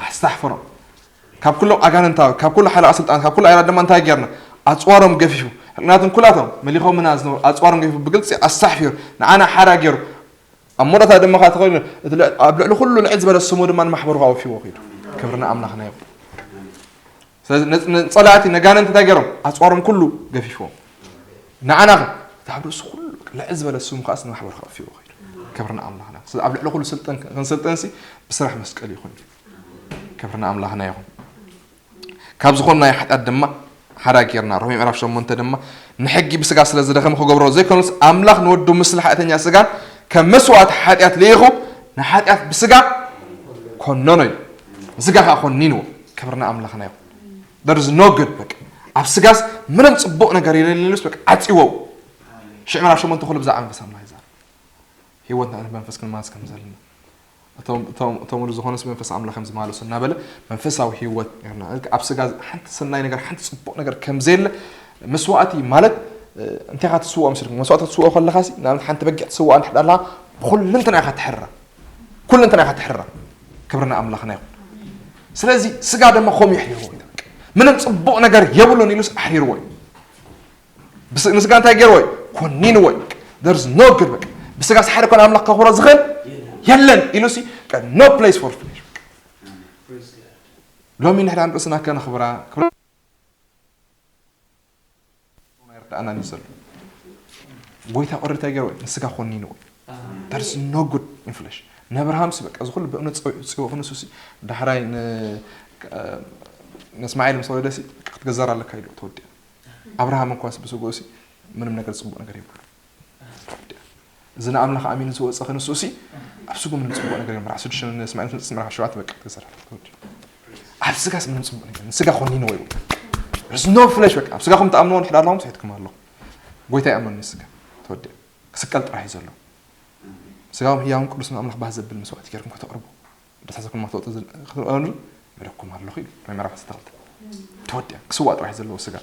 ኣስታሕፈሮም። ካብ ኩሎም ኣጋንንታዊ፣ ካብ ኩሉ ሓለቓ ስልጣን፣ ካብ ኩሉ ኣየራት ድማ እንታይ ጌርና? ኣጽዋሮም ገፊፉ። ሕልቅናትን ኩላቶም መሊኾምና ዝነበሩ ኣጽዋሮም ገፊፉ ብግልጺ ኣስታሕፊሩ። ንዓና ሓራ ጌሩ። ኣብ መወዳእታ ድማ ከኣ ተኸይሉ፣ እቲ ልዕ-፣ ኣብ ልዕሊ ኩሉ ልዕል ዝበለ ስሙ ድማ ንማሕበሩ ከኣ ወፊዎ ኸይዱ። ክብሪ ንኣምላኽና ይኹን። ስለዚ ነ-፣ ንጸላእቲ ነጋንንቲ እንታይ ጌሮም? ኣጽዋሮም ኩሉ ገፊፎም። ንዓና ኸ? እቲ ኣብ ርእሱ ኩሉ ልዕል ዝበለ ስሙ ከኣስ ንማሕበሩ ከኣ ወፊዎ ኸይዱ። ክብሪ ንኣምላኽና። ስለዚ ኣብ ልዕሊ ኩሉ ስልጠን ክንስልጠንሲ ብስራሕ መስቀል እዩ ኮይኑ። ክብሪ ንኣምላኽና ይኹን። ካብ ዝኾን ናይ ሓጢኣት ድማ ሓራ ጌርና። ሮሜ ምዕራፍ ሸሞንተ ድማ ንሕጊ ብስጋ ስለ ዝደኸመ ክገብሮ ዘይኮነስ ኣምላኽ ንወዱ ምስሊ ሓጢኣተኛ ስጋ ከም መስዋእቲ ሓጢኣት ልኢኹ ንሓጢኣት ብስጋ ኮነኖ እዩ። ብስጋ ከኣ ኮኒንዎ። ክብሪ ንኣምላኽና ይኹን። There is no good በቃ። ኣብ ስጋስ ምንም ጽቡቕ ነገር የለን ኢሉስ በቃ ዓጽዎ። ሽዕ ምዕራፍ ሸሞንተ ኩሉ ብዛዕባ መንፈስ ኣምላኽ ይዛረብ። ህይወትና መንፈስ ክንማስ ከም ዘለና። እቶም፣ እቶም፣ እቶም ወዱ ዝኾነስ መንፈስ ኣምላኽ ከም ዝማለሱ እናበለ መንፈሳዊ ህይወት ኔርና። ኣብ ስጋ ሓንቲ ሰናይ ነገር፣ ሓንቲ ጽቡቕ ነገር ከም ዘየለ መስዋእቲ ማለት፣ እ፣ እንታይ ኢኻ ትስውኦ መሲልኩም? መስዋእቲ ክትስውኦ ከለኻሲ፣ ንኣብነት ሓንቲ በጊዕ ትስውኣ እንድሕር ኣለኻ፣ ብኹልንትና ኢኻ ትሕራ። ኩልንትና ኢኻ ትሕራ። ክብሪ ንኣምላኽና ይኹን። ስለዚ ስጋ ድማ ከምኡ የሕሪርዎ እዩ። ምንም ጽቡቕ ነገር የብሉን ኢሉስ ኣሕሪርዎ እዩ። ብስ-፣ ንስጋ እንታይ ገይርዎ እዩ? ኮኒንዎ እዩ። There's no good በቃ። ብስጋስ ሓደ ኮነ ኣምላኽ ከኽብሮ ዝኽእል የለን ኢሉሲ፣ በቃ no place for flesh በቃ። ሎሚ ንሕና ንርእስና ከነኽብራ፣ ክብራ ኣናኒ ዘሎ ጎይታ ኦረዲ እንታይ ገይርዎ? ንስጋ ኮኒንዎ። There's no good in flesh። ንኣብርሃምሲ በቃ እዚ ኩሉ ብእምነት ጸዊዑ ጽዎ ክንሱሲ ዳሕራይ ን ንእስማኤል ምስ ወለደሲ በቃ ክትገዘር ኣለካ ኢሉ ተወዲኣ። ኣብርሃም እንኳስ ብስጎሲ ምንም ነገር ጽቡቅ ነገር የብሉ። እዚ ንኣምላኽ ኣሚኑ ዝወጸ ክንሱሲ ኣብ ስጉ ምንም ጽቡቅ ነገር የብሉ። ራሱ ድሽን ንእስማኤል ንጽምራ ሸዋት በቃ ክትገዘር ኣለካ ተወዲኡ። ኣብ ስጋስ ምንም ጽቡቅ ነገር ስጋ ኮኒንዎ ይብሉ። There's no flesh በቃ ኣብ ስጋኹም ተኣምንዎ ንሕዳር ኣለኹም ስሒትኩም ኣለኹም። ጎይታ ይኣመኑ ስጋ ተወዲኡ። ክስቀል ጥራሕ እዩ ዘሎ። ስጋኹም ህያውን ቅዱስ ንኣምላኽ ባህ ዘብል መስዋዕቲ ጌርኩም ከተቕርቡ ደሳሰኩም ማተወጡ ክትእሉ መደኩም ኣለኹ እዩ። ሮሜ ምዕራፍ ዓሰርተ ክልተ ተወዲኣ ክስዋእ ጥራሕ እዩ ዘለዎ ስጋ።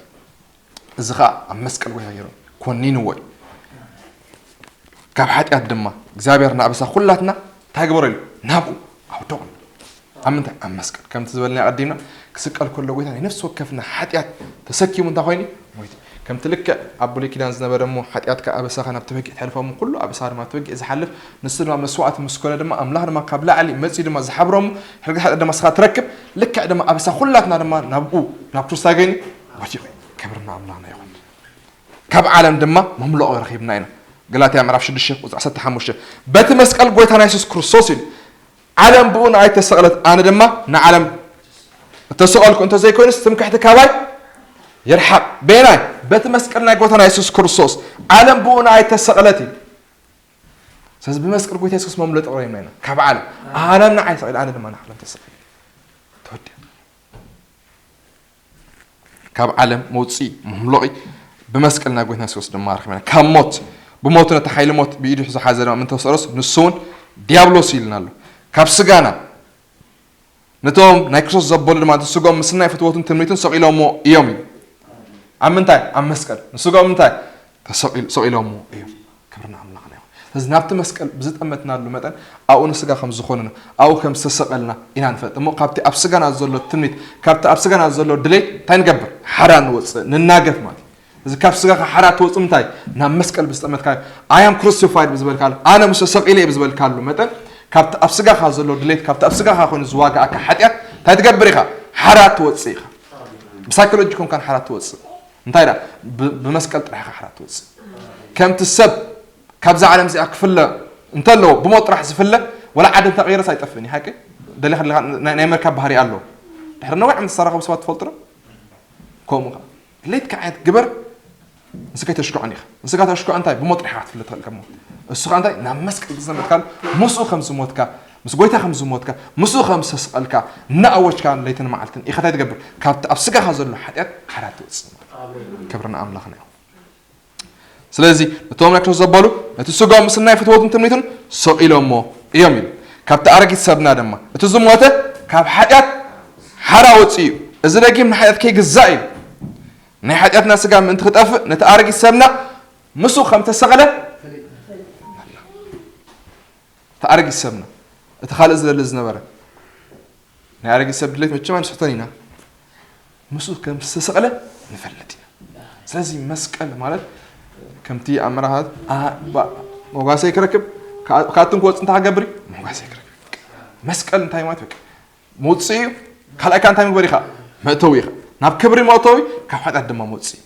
እዚ ኸዓ ኣብ መስቀል ጎይታ ገይሩ ኮኒንዎ እዩ። ካብ ሓጢኣት ድማ እግዚኣብሔር ንኣበሳ ኩላትና እንታይ ግበሮ ኢሉ ናብኡ ኣውደቑ። ኣብ ምንታይ ኣብ መስቀል ከምቲ ዝበልና ቀዲምና ክስቀል ከሎ ጎይታ ናይ ነፍሲ ወከፍና ሓጢኣት ተሰኪሙ እንታይ ኮይኑ ሞይቱ። ከምቲ ልክዕ ኣብ ብሉይ ኪዳን ዝነበረ እሞ ሓጢኣትካ ኣበሳኻ ናብቲ በጊዕ ተሕልፎ እሞ ኩሉ ኣበሳ ድማ ናብቲ በጊዕ ዝሓልፍ ንሱ ድማ መስዋዕቲ ምስ ኮነ ድማ ኣምላኽ ድማ ካብ ላዕሊ መጺኡ ድማ ዝሓብሮ እሞ ሕርገት ሓጢኣት ድማ ስኻ ትረክብ። ልክዕ ድማ ኣበሳ ኩላትና ድማ ናብኡ ናብ ክርስቶስ ኣገኝ ወዲቑ። ክብርና ኣምላኽና ይኹን። ካብ ዓለም ድማ መምለኦ ረኺብና ኢና። ገላትያ ምዕራፍ ሽዱሽተ ቁጽሪ ዓሰርተ ሓሙሽተ በቲ መስቀል ጎይታና የሱስ ክርስቶስ ኢሉ ዓለም ብኡ ንኣይ ተሰቕለት ኣነ ድማ ንዓለም እተሰቐልኩ እንተዘይኮይኑስ ትምክሕቲ ካባይ ይርሓቕ። በየናይ በቲ መስቀል ናይ ጎይታና የሱስ ክርስቶስ ዓለም ብኡ ንኣይ ተሰቕለት እዩ። ስለዚ ብመስቀል ጎይታ የሱስ መምለጢ ረኺብና ኢና ካብ ዓለም። ዓለም ንዓይ ሰቒል ኣነ ድማ ንዓለም ተሰቒል ተወዲኣ። ካብ ዓለም መውፅኢ መምሎቒ ብመስቀል ናይ ጎይታና የሱስ ድማ ረኺብና። ካብ ሞት ብሞቱ ነቲ ሓይሊ ሞት ብኢዱ ዝሓዘ ድማ ምንተሰረስ ንሱ እውን ዲያብሎስ ኢልና ኣሎ። ካብ ስጋና ነቶም ናይ ክርስቶስ ዘበሉ ድማ እቲ ስጋኦም ምስ ናይ ፍትወቱን ትምኒቱን ሰቒሎሞ እዮም እዩ። ኣብ ምንታይ ኣብ መስቀል ንስጋኦም ምንታይ ተሰቒል- ሰቒሎሞ እዮም። ክብርና ኣምላኽና ይኹን። ስለዚ ናብቲ መስቀል ብዝጠመትናሉ መጠን ኣብኡ ንስጋ ከም ዝኾንና ኣብኡ ከም ዝተሰቐልና ኢና ንፈልጥ እሞ ካብቲ ኣብ ስጋና ዘሎ ትምኒት ካብቲ ኣብ ስጋና ዘሎ ድሌት እንታይ ንገብር ሓራ ንወፅእ ንናገፍ ማለት እዩ። እዚ ካብ ስጋኻ ሓራ ትወፅእ ምንታይ ናብ መስቀል ብዝጠመትካዮ ኣያም ክርስቲፋይድ ብዝበልካሉ ኣነ ምስ ተሰቒለ ብዝበልካሉ መጠን ካብቲ ኣብ ስጋኻ ዘሎ ድሌት ካብቲ ኣብ ስጋኻ ኮይኑ ዝዋጋኣካ ሓጢኣት እንታይ ትገብር ኢኻ ሓራ ትወፅእ ኢኻ። ብሳይኮሎጂ ኮንካን ሓራ ትወፅእ እንታይ ዳ ብመስቀል ጥራሕ ኢኻ ሓራ ትወፅእ። ከምቲ ሰብ ካብዛ ዓለም እዚኣ ክፍለ እንተለዎ ብሞት ጥራሕ ዝፍለ ወላ ዓዲ እንተቐይረስ ኣይጠፍእን እዩ ሓቂ። ደሊኻ ደሊኻ ናይ መርካብ ባህሪ ኣለዎ። ድሕሪ ነዊሕ ዓመት ዝተራኸቡ ሰባት ትፈልጡ ዶ? ከምኡ ኸዓ ለይትካ ዓይነት ግበር። ንስካ ኣይተሽክዖን ኢኻ። ንስካ ተሽክዖ እንታይ ብሞት ጥራሕ ኢኻ ክትፍለ ትኽእል ከም ሞት። እሱ ኸዓ እንታይ ናብ መስቀል ዘመትካሉ ምስኡ ከም ዝሞትካ ምስ ጎይታ ከም ዝሞትካ ምስኡ ከም ዝተስቐልካ እናኣወጅካ ለይትን መዓልትን ኢኻ እንታይ ትገብር ካብቲ ኣብ ስጋኻ ዘሎ ሓጢኣት ሓራ ትወፅእ። ክብርና ኣምላኽና እዩ። ስለዚ ነቶም ናይ ክርስቶስ ዘበሉ ነቲ ስጋኦም ምስ ናይ ፍትወቱን ትምኒቱን ሰቒሎሞ እዮም ኢሉ። ካብቲ ኣረጊት ሰብና ድማ እቲ ዝሞተ ካብ ሓጢኣት ሓራ ወፂኡ እዩ። እዚ ደጊም ንሓጢኣት ከይግዛእ እዩ። ናይ ሓጢኣትና ስጋ ምእንቲ ክጠፍእ ነቲ ኣረጊት ሰብና ምስኡ ከም ተሰቕለ እቲ ኣረጊት ሰብና እቲ ካልእ ዝደሊ ዝነበረ ናይ ኣረጊት ሰብ ድሌት መቸም ኣይንስሕቶን ኢና። ምስኡ ከም ዝተሰቕለ ንፈልጥ ኢና። ስለዚ መስቀል ማለት ከምቲ ኣብ መራሃት መጓሰይ ክረክብ ካብትን ክወፅ እንታይ ክገብር እዩ መጓሰይ ክረክብ። መስቀል እንታይ ማለት በቃ መውፅኢ እዩ። ካልኣይ ከዓ እንታይ ምግበር ኢኻ መእተዊ ኢኻ ናብ ክብሪ መእተዊ ካብ ሓጢኣት ድማ መውፅኢ።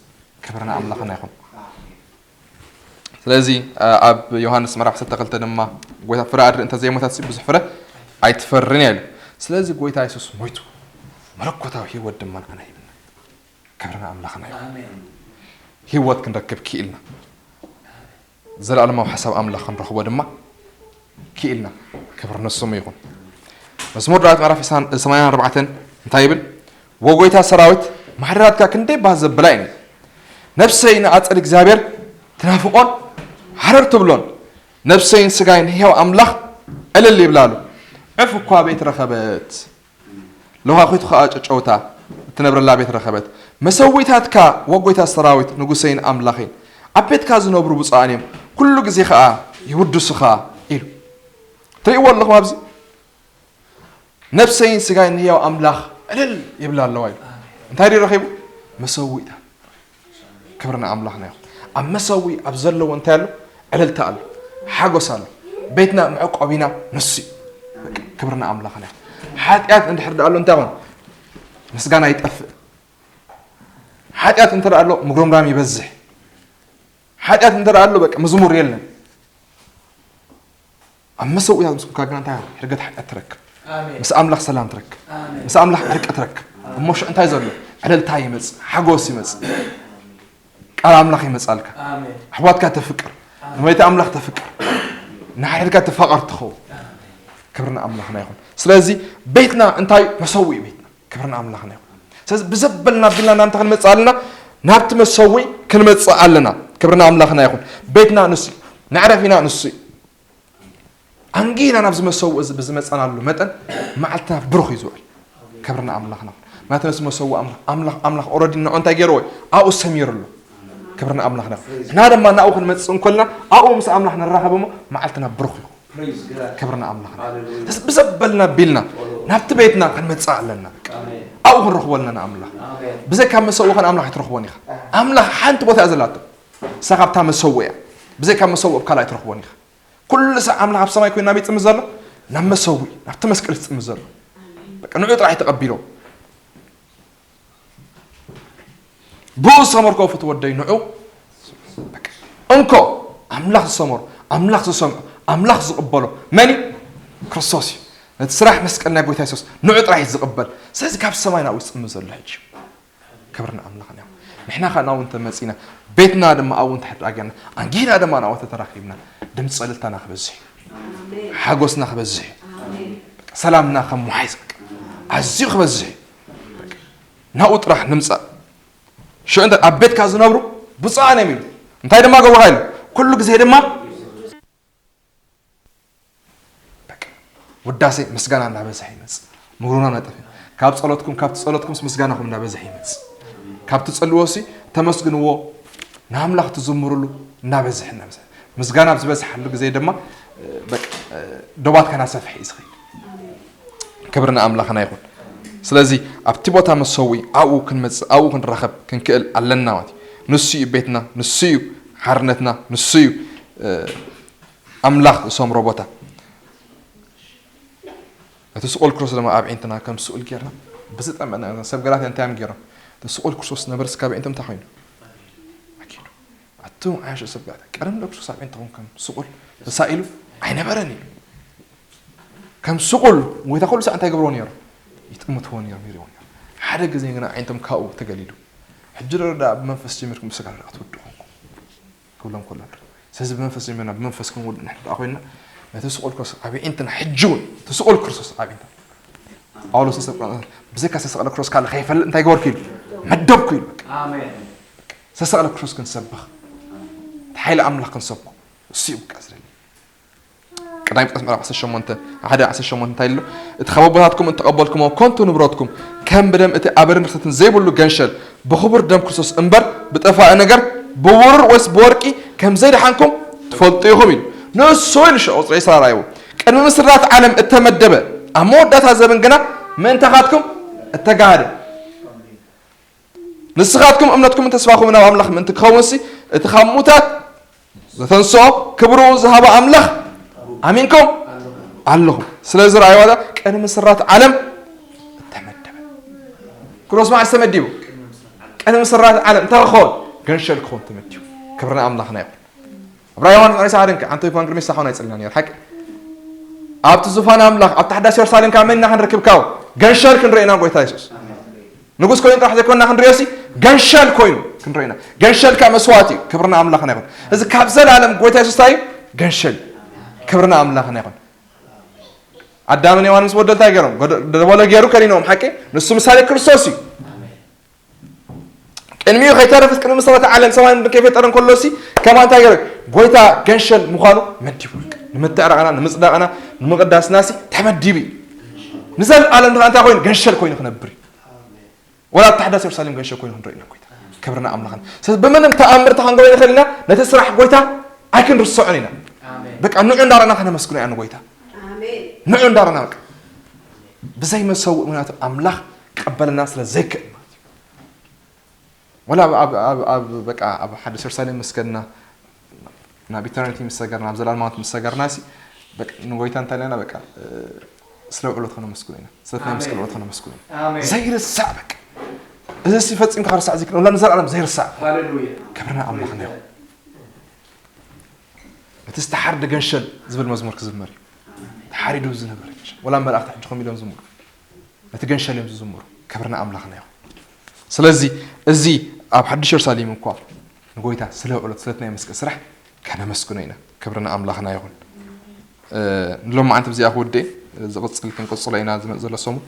ክብርና ኣምላኽና ይኹን። ስለዚ ኣብ ዮሃንስ ምዕራፍ ዓሰርተ ክልተ ድማ ጎይታ ፍረ ኣድሪ እንተዘይሞታት ብዙሕ ፍረ ኣይትፈርን እያ ኢሉ። ስለዚ ጎይታ የሱስ ሞይቱ መለኮታዊ ህይወት ድማ ንዓና ሂብና። ክብርና ኣምላኽና እዩ። ህይወት ክንረክብ ክኢልና ዘለኣለማዊ ሓሳብ ኣምላኽ ክንረኽቦ ድማ ክኢልና። ክብሪ ንስሙ ይኹን። መዝሙር ዳዊት ምዕራፍ ሰማንያን ኣርባዕተን እንታይ ይብል? ወጎይታ ሰራዊት ማሕደራትካ ክንደይ ባህ ዘብላ እየን። ነፍሰይ ንኣጸድ እግዚኣብሔር ትናፍቖን ሃረር ትብሎን። ነፍሰይን ስጋይን ህያው ኣምላኽ ዕልል ይብላሉ። ዕፍ እኳ ቤት ረኸበት፣ ለዃኺት ኸኣ ጨጨውታ እትነብረላ ቤት ረኸበት። መሰዊታትካ ወጎይታ ሰራዊት ንጉሰይን ኣምላኸይን፣ ኣብ ቤትካ ዝነብሩ ብፁዓን እዮም፣ ኩሉ ግዜ ኸኣ ይውድሱኻ ኢሉ። ትርእይዎ ኣለኹም ኣብዚ ነፍሰይን ስጋይን ንህያው ኣምላኽ ዕልል ይብላ ኣለዋ ኢሉ። እንታይ ድዩ ረኺቡ? መሰዊእታ። ክብሪ ንኣምላኽና ይኹን። ኣብ መሰዊ ኣብ ዘለዎ እንታይ ኣሎ? ዕልልታ ኣሎ፣ ሓጎስ ኣሎ። ቤትና መዕቆቢና ንሱ እዩ። በቃ ክብሪ ንኣምላኽና ይኹን። ሓጢኣት እንድሕር ደኣ ኣሎ እንታይ ይኾን? ምስጋና ይጠፍእ። ሓጢኣት እንተ ደኣ ኣሎ ምጉርምራም ይበዝሕ። ሓጢኣት እንተ ደኣ ኣሎ በቃ መዝሙር የለን። ኣብ መሰውእያ ምስ ኮንካ ግና እንታይ ሕርገት ሓጢኣት ትረክብ። ምስ ኣምላኽ ሰላም ትረክብ። ምስ ኣምላኽ ዕርቂ ትረክብ። እሞ ሽዑ እንታይ ዘሎ? ዕልልታ ይመጽእ፣ ሓጎስ ይመጽእ። ቃል ኣምላኽ ይመጻልካ። ኣሕዋትካ ተፍቅር፣ ንመይታ ኣምላኽ ተፍቅር፣ ንሓድሕድካ ተፋቐር ትኸውን። ክብሪ ንኣምላኽና ይኹን። ስለዚ ቤትና እንታይ መሰውኢ ቤትና። ክብሪ ንኣምላኽና ይኹን። ስለዚ ብዘበልና ቢልና ናምታ ክንመጽእ ኣለና፣ ናብቲ መሰውኢ ክንመጽእ ኣለና። ክብሪ ንኣምላኽና ይኹን። ቤትና ንሱ እዩ፣ መዕረፊና ንሱ እዩ። ኣንጊና ናብዚ መሰውኢ እዚ ብዝመጻናሉ መጠን መዓልትና ብሩኽ እዩ ዝውዕል። ክብሪ ንኣምላኽና ይኹን። ምክንያቱ ነዚ መሰውኢ ኣምላኽ፣ ኣምላኽ፣ ኣምላኽ ኦረዲ ንዑ እንታይ ገይርዎ እዩ? ኣብኡ ሰሚሩ ኣሎ። ክብሪ ንኣምላኽና ይኹን። ንሕና ድማ ናብኡ ክንመጽእ እንኮልና ኣብኡ ምስ ኣምላኽ ንራኸብ እሞ መዓልትና ብሩኽ ይኹን። ክብሪ ንኣምላኽና። ስለዚ ብዘበልና ቢልና ናብቲ ቤትና ክንመጽእ ኣለና። ኣብኡ ክንረኽቦ ኣለና ንኣምላኽ። ብዘይካ መሰውኢ ኸን ኣምላኽ ኣይትረኽቦን ኢኻ። ኣምላኽ ሓንቲ ቦታ እያ ዘላቶ። ንሳ ካብታ መሰውኢ እያ። ብዘይካ መሰውኢ ኣብ ካልእ ኣይትረኽቦን ኢኻ። ኩሉ ሳዕ ኣምላኽ ኣብ ሰማይ ኮይኑ ናበይ ይጽምት ዘሎ? ናብ መሰውኢ፣ ናብቲ መስቀል እዩ ዝጽምት ዘሎ። በቃ ንዑ ጥራሕ እዩ ተቐቢሎ። ብኡ ዝሰመርኮ ፍትወደይ ንዑ። በቃ እንኮ ኣምላኽ ዝሰመሮ፣ ኣምላኽ ዝሰምዖ፣ ኣምላኽ ዝቕበሎ መን እዩ? ክርስቶስ እዩ። ነቲ ስራሕ መስቀል ናይ ጎይታ የሱስ ንዑ ጥራሕ እዩ ዝቕበል። ስለዚ ካብ ሰማይ ናብኡ ዝጽምት ዘሎ ሕጂ። ክብሪ ንኣምላኽና ይኹን። ንሕና ኸኣ ናብኡ እንተመጺእና፣ ቤትና ድማ ኣብኡ እንተድኣ ጌርና፣ ኣንጊና ድማ ናብኡ ተተራኺብና፣ ድምጺ እልልታና ክበዝሕ እዩ። ሓጎስና ክበዝሕ እዩ። ሰላምና ከም ውሓይ ዝቅ-፣ ኣዝዩ ክበዝሕ እዩ። ናብኡ ጥራሕ ንምጻእ። ሽዑ እንታይ ኣብ ቤትካ ዝነብሩ ብፁዓን እዮም ኢሉ። እንታይ ድማ ገብሩኻ ኢሉ? ኩሉ ግዜ ድማ በቃ ውዳሴ ምስጋና እናበዝሐ ይመጽእ። ምሩና ነጠፍ ካብ ጸሎትኩም፣ ካብቲ ጸሎትኩምስ ምስጋናኹም እናበዝሐ ይመጽእ። ካብ ትጸልዎ ሲ ተመስግንዎ፣ ንኣምላኽ ትዝምሩሉ እናበዝሐ፣ እናበዝሐ። ምስጋና ኣብ ዝበዝሓሉ ግዜ ድማ፣ እ፣ በቃ፣ እ፣ ዶባትካ እናሰፍሐ እዩ ዝኸይድ። ክብሪ ንኣምላኽና ይኹን። ስለዚ ኣብቲ ቦታ መሰውኢ ኣብኡ ክንመጽእ፣ ኣብኡ ክንራኸብ ክንክእል ኣለና ማለት እዩ። ንሱ እዩ ቤትና፣ ንሱ እዩ ሓርነትና፣ ንሱ እዩ፣ እ፣ ኣምላኽ ዝሰምሮ ቦታ። እቲ ስቑል ክርስቶስ ድማ ኣብ ኣዒንትና ከም ስቑል ጌርና ብዝጠመና፣ ሰብ ገላትያ እንታይ እዮም ጌሮም? እቲ ስቑል ክርስቶስ ነበርስ ካብ ኣዒንቶም እንታይ ኮይኑ? ኣኪዱ። ኣቱም ዓያሹ ሰብ ገላትያ፣ ቀደም ዶ ክርስቶስ ኣብ ኣዒንትኹም ከም ስቑል ተሳኢሉ ኣይነበረን እዩ። ከም ስቑል ጎይታ ኩሉ ሳዕ እንታይ ገብርዎ ነይሩ? ይጥምትዎ ነይሩ፣ ይሪእዎ ነይሩ። ሓደ ግዜ ግና ኣዒንቶም ካብኡ ተገሊሉ። ሕጂ ዶ ደኣ ብመንፈስ ጀሚርኩም ብስጋ ዶ ደኣ ክትወድኡ ኮንኩም? ክብሎም ከሎ ኣሎ። ስለዚ ብመንፈስ ጀሚርና ብመንፈስ ክንወድእ ንሕና ደኣ ኮይንና፣ ነቲ ስቑል ክርስቶስ ኣብ ኣዒንትና ሕጂ እውን፣ እቲ ስቑል ክርስቶስ ኣብ ኣዒንትና። ጳውሎስ ንሰብ ቆሮንቶስ፣ "ብዘይካ ዝተሰቕለ ክርስቶስ ካልእ ከይፈልጥ እንታይ ገበርኩ?" ኢሉ፣ "መደብኩ" ኢሉ። በቃ። ኣሜን። ዝተሰቕለ ክርስቶስ ክንሰብኽ፣ እቲ ሓይሊ ኣምላኽ ክንሰብኮ፣ እሱ እዩ በቃ ዝደሊ። ቀዳማይ ጴጥሮስ ምዕራፍ ዓሰርተ ሸሞንተ፣ ሓደ ዓሰርተ ሸሞንተ እንታይ ኣሎ? "እቲ ካብ ኣቦታትኩም እተቐበልኩሞ ከንቱ ንብረትኩም፣ ከም ብደም እቲ ኣበርን ርኽትን ዘይብሉ ገንሸል፣ ብኽቡር ደም ክርስቶስ እምበር፣ ብጠፋኢ ነገር፣ ብብሩር ወይስ ብወርቂ ከም ዘይደሓንኩም ትፈልጡ ኢኹም" ኢሉ። ንሱ ኢሉ ሽዑ ቁጽሪ ዕስራ ራእይዎ፣ "ቅድሚ ምስራት ዓለም እተመደበ፣ ኣብ መወዳእታ ዘበን ግና ምእንታኻትኩም እተጋህደ። ንስኻትኩም እምነትኩምን ተስፋኹምን ናብ ኣምላኽ ምእንቲ ክኸውንሲ፣ እቲ ካብ ምዉታት ዘተንስኦ፣ ክብሩ ዝሃበ ኣምላኽ ኣሚንኩም ኣለኹም። ስለዚ ረኣይዋ፣ ቅድሚ ምስራት ዓለም እተመደበ ክሮስ መዓስ ተመዲቡ?" ቅድሚ ምስራት ዓለም እንታይ ክኸውን? ገንሸል ክኸውን ተመዲቡ። ክብሪ ንኣምላኽና ይኹን። ዕብራውያን ዮሃንስ ራእይ ሰዓት እንካ፣ ኣንቶ ኢቫንጀሊስት ሳሖን ኣይጽልና ነይሩ፣ ሓቂ። ኣብቲ ዙፋን ኣምላኽ፣ ኣብቲ ሓዳስ የሩሳሌም፣ ካብ መን ኢና ክንረክብ? ካብ ገንሸል ክንርኢ ኢና፣ ጎይታ የሱስ። ንጉስ ኮይኑ ጥራሕ ዘይኮንና ክንሪኦ ሲ፣ ገንሸል ኮይኑ ክንርኢ ኢና። ገንሸል ከኣ መስዋእቲ እዩ። ክብሪ ንኣምላኽና ይኹን። እዚ ካብ ዘላለም ጎይታ የሱስ እንታይ እዩ? ገንሸል። ክብሪ ንኣምላኽና ይኹን። ኣዳምን ሔዋንን ምስ በደሉ እንታይ ገይሮም? ጎደ-፣ ደበሎ ገይሩ ከኒንዎም፣ ሓቂ? ንሱ ምሳሌ ክርስቶስ እዩ። ቅድሚኡ ከይተረፈስ ቅድሚ መሰረተ ዓለም ሰማይ ምድሪ ከይፈጠረ እንከሎ ሲ፣ ከማን እንታይ ገይሩ? ጎይታ ገንሸል ምዃኑ መዲቡ። ንምትዕራቕና፣ ንምጽዳቕና፣ ንምቕዳስና ሲ ተመዲቡ እዩ። ንዘለኣለም ድማ እንታይ ኮይኑ? ገንሸል ኮይኑ ክነብር እዩ። ወላ ኣብቲ ሓዳስ የሩሳሌም ገንሸል ኮይኑ ክንርኢ ኢና ጎይታ። ክብሪ ንኣምላኽና። ስለዚ ብምንም ተኣምር እንታይ ክንገብሮ ንኽእል ኢና? ነቲ ስራሕ ጎይታ ኣይክንርስዖን ኢና። ኣሜን። በቃ ንዑ እንዳረኣና ከነመስግኖ ኢና ንጎይታ። ኣሜን። ንዑ እንዳረኣና በቃ። ብዘይ መሰውእ ምኽንያቱ ኣምላኽ ክቕበለና ስለ ዘይክእል ማለት እዩ። ወላ ኣብ፣ ኣብ፣ ኣብ፣ ኣብ፣ በቃ ኣብ ሓዳስ የሩሳሌም ምስ ከድና፣ ናብ ኢተርኒቲ ምስ ሰገርና፣ ኣብ ዘላለማዊት ምስ ሰገርና ሲ፣ በቃ ንጎይታ እንታይ ኣለና? በቃ፣ እ፣ ስለ ውዕሎት ከነመስግኖ ኢና። ስለ እቲ ናይ ኣሜን። መስቀል ውዕሎት ከነመስግኖ ኢና። ኣሜን። ዘይርሳዕ በቃ። እዚ ሲ ፈጺምካ ክርሳዕ ዘይክእል፣ ወላ ንዘለኣለም ዘይርሳዕ። ሃሌሉያ። ክብሪ ንኣምላኽና ይኹን። እቲ ዝተሓርደ ገንሸል ዝብል መዝሙር ክዝመር እዩ። ተሓሪዱ ዝነበረ ገንሸል፣ ወላ መላእኽቲ ሕጂ ከም ኢሎም ዝምሩ፣ ነቲ ገንሸል እዮም ዝዝምሩ። ክብሪ ንኣምላኽና ይኹን። ስለዚ እዚ ኣብ ሓድሽ የሩሳሌም እኳ ንጎይታ ስለ ውዕሎት፣ ስለቲ ናይ መስቀል ስራሕ ከነመስግኖ ኢና። ክብሪ ንኣምላኽና ይኹን። እ፣ ንሎማዓንቲ ብዚኣ ክውደ፣ ዝቕጽል ክንቅጽሎ ኢና ዝመጽእ ዘሎ ሰሙን።